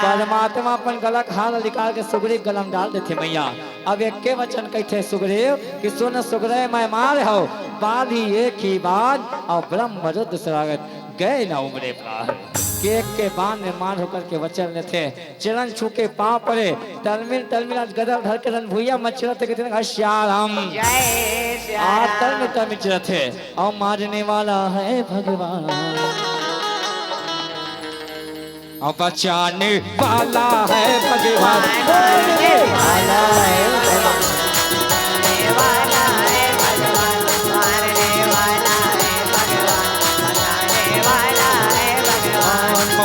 परमात्मा अपन गला के हार ल निकाल के सुगरी के गला म डाल देथे मइया। अब एके वचन कहिथे सुगरी कि सुन सुगरी मैं मारे हंव, बाली एक ही बान अउ ब्रह्म रुद्र शरणागत। गए ना उमरे प्राण। के एक के बान में मान होकर के वचन लेथे, चरण छू के पाँव पड़े, तलमिल तलमिल आज गदल धर के धन भुइया मचरत के दिन घसियारम। जय सिया आ राम। तलमिल तलमिल चरत हे, और मारने वाला है भगवान। और बचाने वाला है भगवान। मारने वाला है भगवान। मारने वाला है भगवान। मारने वाला है भगवान। बचाने वाला है भगवान।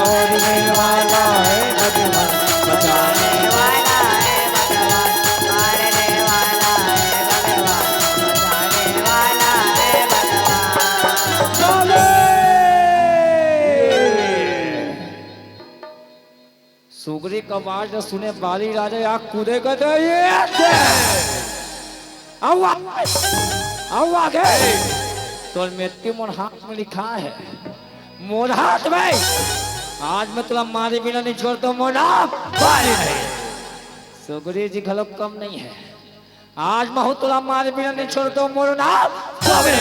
मारने वाला है भगवान। बचाने वाला है भगवान। मारने वाला है भगवान। बचाने वाला है भगवान। चले। सुगरी का आवाज ल सुने बाली राजा या कूदे के तो ये दे। आवा, आवा के। तोर मेटी मोर हाथ में लिखा है, मोर हाथ में। आज मैं तुला मारे बिना नहीं छोड़ता, मोर नाम बाली नहीं। सुगरी जी घलो कम नहीं है। आज महू तोला मारे बिना नहीं छोड़तो, मोरो नाम सबे।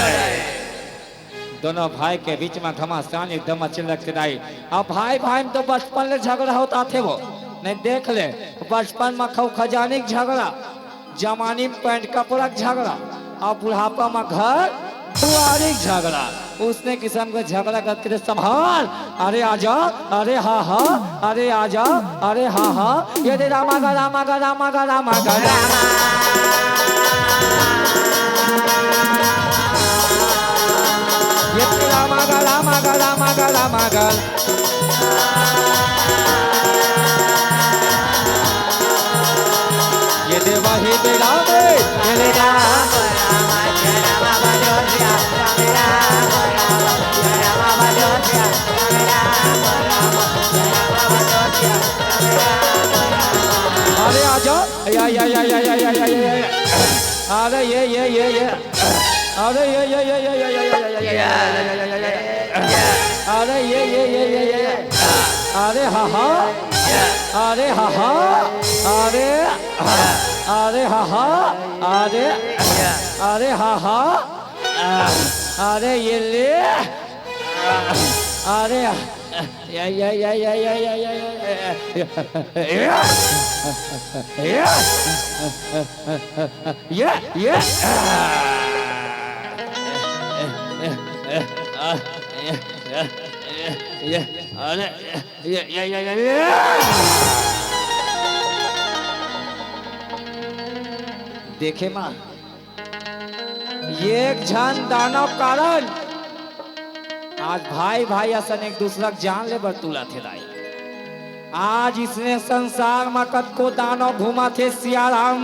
दोनों भाई के बीच में घमासान एकदम अच्छे लगते दाई। अब भाई भाई में तो बचपन ले झगड़ा होत आथे वो, नहीं देख ले, बचपन में खऊ खजानी के झगड़ा, जवानी में पैंट कपड़ा के झगड़ा, और बुढ़ापा में घर दुआरी के झगड़ा। उसने किसम के झगड़ा करत करे संभाल। अरे आजा, अरे हा हा, अरे आजा, अरे हा हा। ये दे रामा गा, रामा गा, रामा गा, रामा गा, रामा। ये दे रामा गा, रामा गा, रामा गा, रामा गा। ये देवा हे दे राम, ये ले राम। अरे आजा, या, या, या। अरे ये, ये, ये, ये। अरे ये, ये, ये, ये। अरे ये, ये, ये, ये, ये। अरे हा हा। अरे हा हा। अरे, अरे हा हा। अरे, अरे हा हा। अरे ये ले। अरे ये, ये, ये। ये, ये। ये, ये, ये, ये, ये। अरे, ये, ये, ये, ये, ये। देखे माँ, ये एक झन दानव कारण आज भाई भाई असन एक दूसरा के जान ले बर तुलत हे दाई। आज इसने संसार म कतको दानव घूमत हे सियाराम,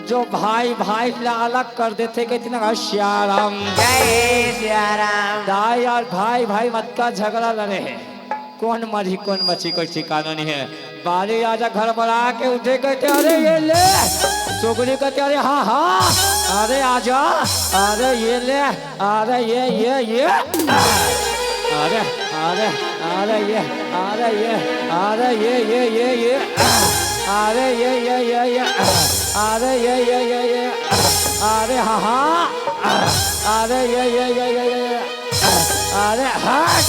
जो भाई भाई ला अलग कर देथे, कहिथे ना सियाराम। जय सियाराम। दाई यार, भाई भाई म अतका झगड़ा लड़े हे, कोन मरही कोन बचही कोई ठिकाना नहीं है। बाली राजा घबरा के उठे, कहिथे अरे ये ले। सुगरी कहिथे अरे हा हा, अरे आजा, अरे ये ले। अरे ये, ये, ये। अरे, अरे, अरे ये, अरे ये, अरे ये, ये, ये, ये। अरे ये, ये, ये, ये। अरे ये, ये, ये, ये। अरे हा हा। अरे ये, ये, ये, ये, ये। अरे हट।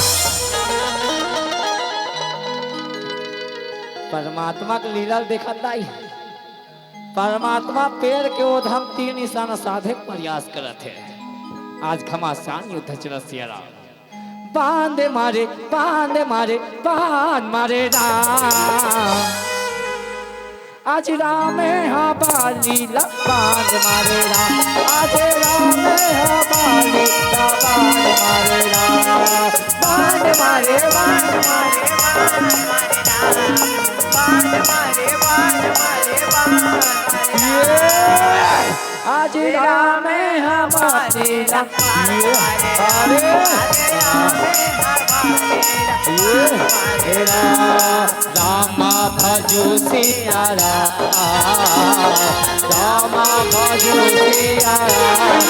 परमात्मा के लीला देखत दाई। परमात्मा पेड़ के ओधम तीर निशाना साधे के प्रयास करत हे। आज घमासान युद्ध चलत सियाराम। बांध मारे, बांध मारे, बांध मारे राम। आज राम हा बाली ला बांध मारे राम। आज राम हा बाली ला बांध मारे राम। बांध मारे, बांध मारे, बांध मारे राम। बांध मारे, बांध मारे, बांध मारे राम। आज राम हमारे राम। अरे, ये, राम भजो सिया राम, राम भजो सिया राम।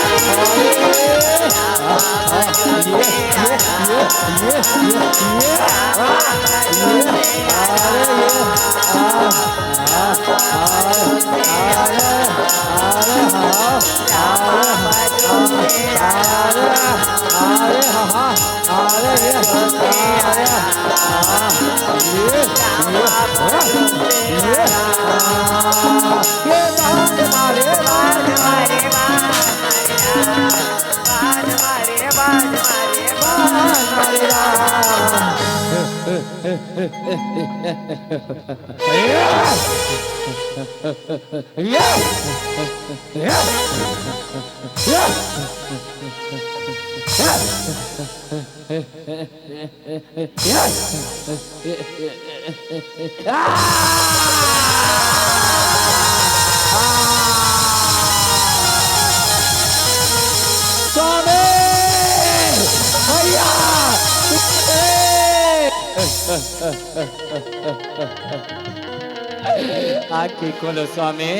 अरे, ये, ये, ये, ये, ये, ये, ये। स्वामी! भैया! आँखी खोलो स्वामी,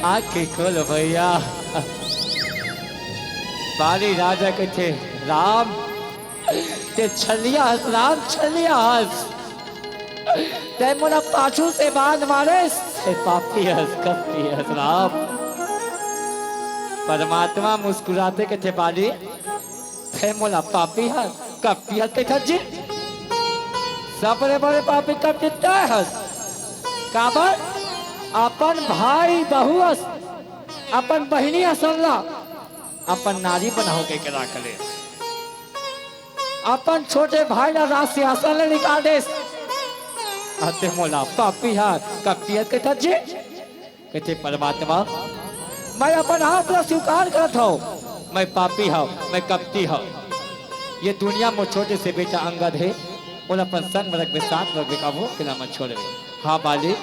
आँखी खोलो भैया। बाली राजा कथे, राम, ते छलिया हस राम, छलिया हस। ते मोला पाछू से बाण मारेस, ते पापी हस, कपटी हस राम। परमात्मा मुस्कुराते कथे, बाली, ते मोला पापी हस, कपटी हस कथस जी? सबले बड़े पापी कपटी ते हस। काबर? अपन भाई बहू अस, अपन बहिनी असन ला अपन नारी बनाओ के, के राख ले। अपन छोटे भाई ला राज सिंहासन ले निकाल देस। अते मोला पापी हस, कपटी हस कथस जी? कथे, परमात्मा, मैं अपन आप ला स्वीकार करत हव, मैं पापी हव, मैं कपटी हव। ये दुनिया में छोटे से बेटा अंगद हे, ओला अपन संग में रखबे, साथ में रखबे, कभू अकेला मत छोड़बे। हाँ बाली,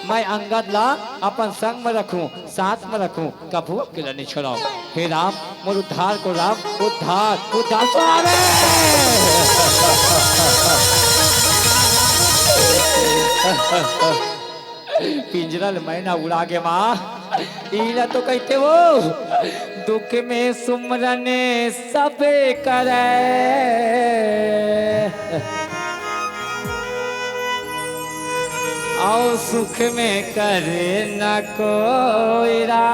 मैं अंगद ला अपन संग में रखूं, साथ में रखूं, कभू अकेला नहीं छोड़व। हे राम, मोर उद्धार कर राम, उद्धार, उद्धार स्वामी। पिंजरा ले मैना उड़ा गे माँ, इला तो कहिथे वो, दुख में सुमरन सब करे, अउ सुख में करे न कोई राम।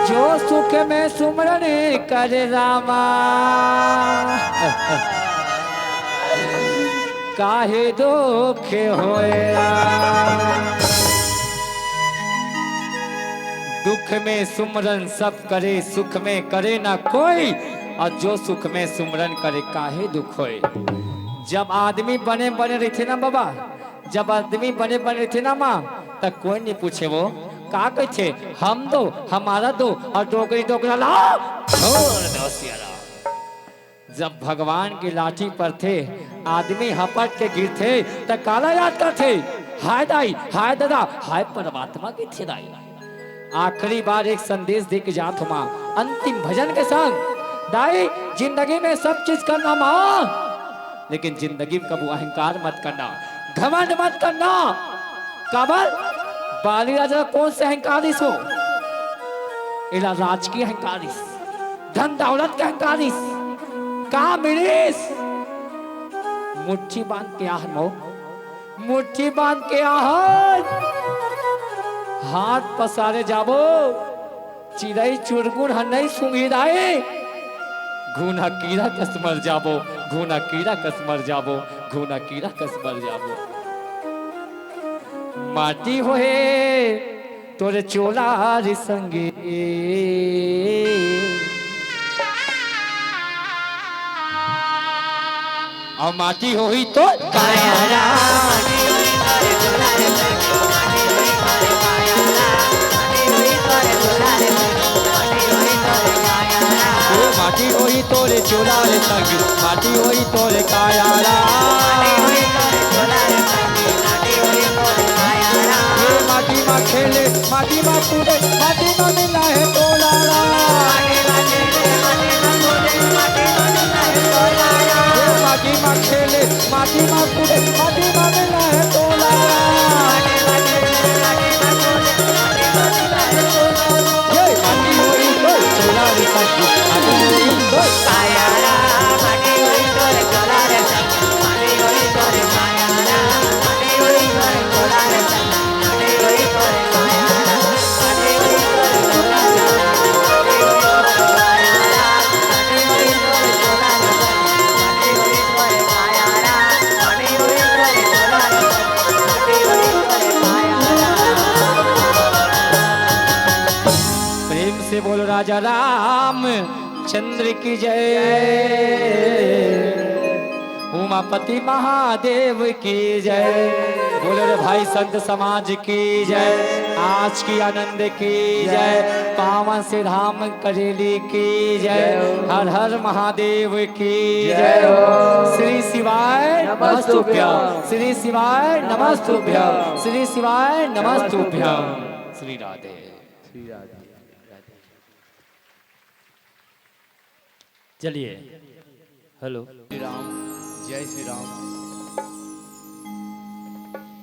जो सुख में सुमरन करे रामा, काहे दुख होए राम। दुख में सुमरन सब करे, सुख में करे ना कोई, अउ जो सुख में सुमरन करे, काहे दुख होए। जब आदमी बने बने रहिथे ना बाबा, जब आदमी बने बने रहिथे ना माँ, त कोई नहीं पूछे वो, का कहिथे, हम दो, हमारा दो, अउ डोकरी डोकरा ला, छोड़ दो सियारा। जब भगवान के लाठी परथे, आदमी हपट के गिरथे, त काला याद करथे, हाय दाई, हाय ददा, हाय परमात्मा कहिथे दाई। आखिरी बार एक संदेश दे के जात हूँ माँ, अंतिम भजन के संग। दाई, जिंदगी में सब चीज करना माँ, लेकिन जिंदगी में कभू अहंकार मत करना, घमंड मत करना। काबर? बाली राजा कोन से अहंकार रिहिस हो? एला राजकीय अहंकार रिहिस, धन दौलत के अहंकार रिहिस। का मिलिस? मुट्ठी बांध के आहन मो, मुट्ठी बांध के आहन, हाथ पसारे जाबो, चिरई चुरगुन ह नइ सूंघी दाई। घुन ह कीरा कस मर जाबो, घुन ह कीरा कस मर जाबो, घुन ह कीरा कस मर जाबो। माटी होही तोर चोला रे संगी। अउ माटी होही तोर काया रा। ए माटी होही तोरे चोला रे संगी, माटी होही तोरे काया रा। ए माटी मा खेले, माटी मा कूदे, माटी मा मिला हे तोला रा। ए माटी मा खेले, माटी मा कूदे, माटी मा मिला हे तोला रा। ए माटी होही तोरे चोला रे संगी, माटी होही तोरे रामचंद्र की जय, उमापति महादेव की जय। बोलो रे भाई, संत समाज की जय, आज की आनंद की जय, पावन श्री राम करेली की जय, हर हर महादेव की जय। श्री शिवाय नमस्तुभ्यं, श्री शिवाय नमस्तुभ्यं, श्री शिवाय नमस्तुभ्यं। श्री राधे। चलिए, हेलो। श्री राम, जय श्री राम।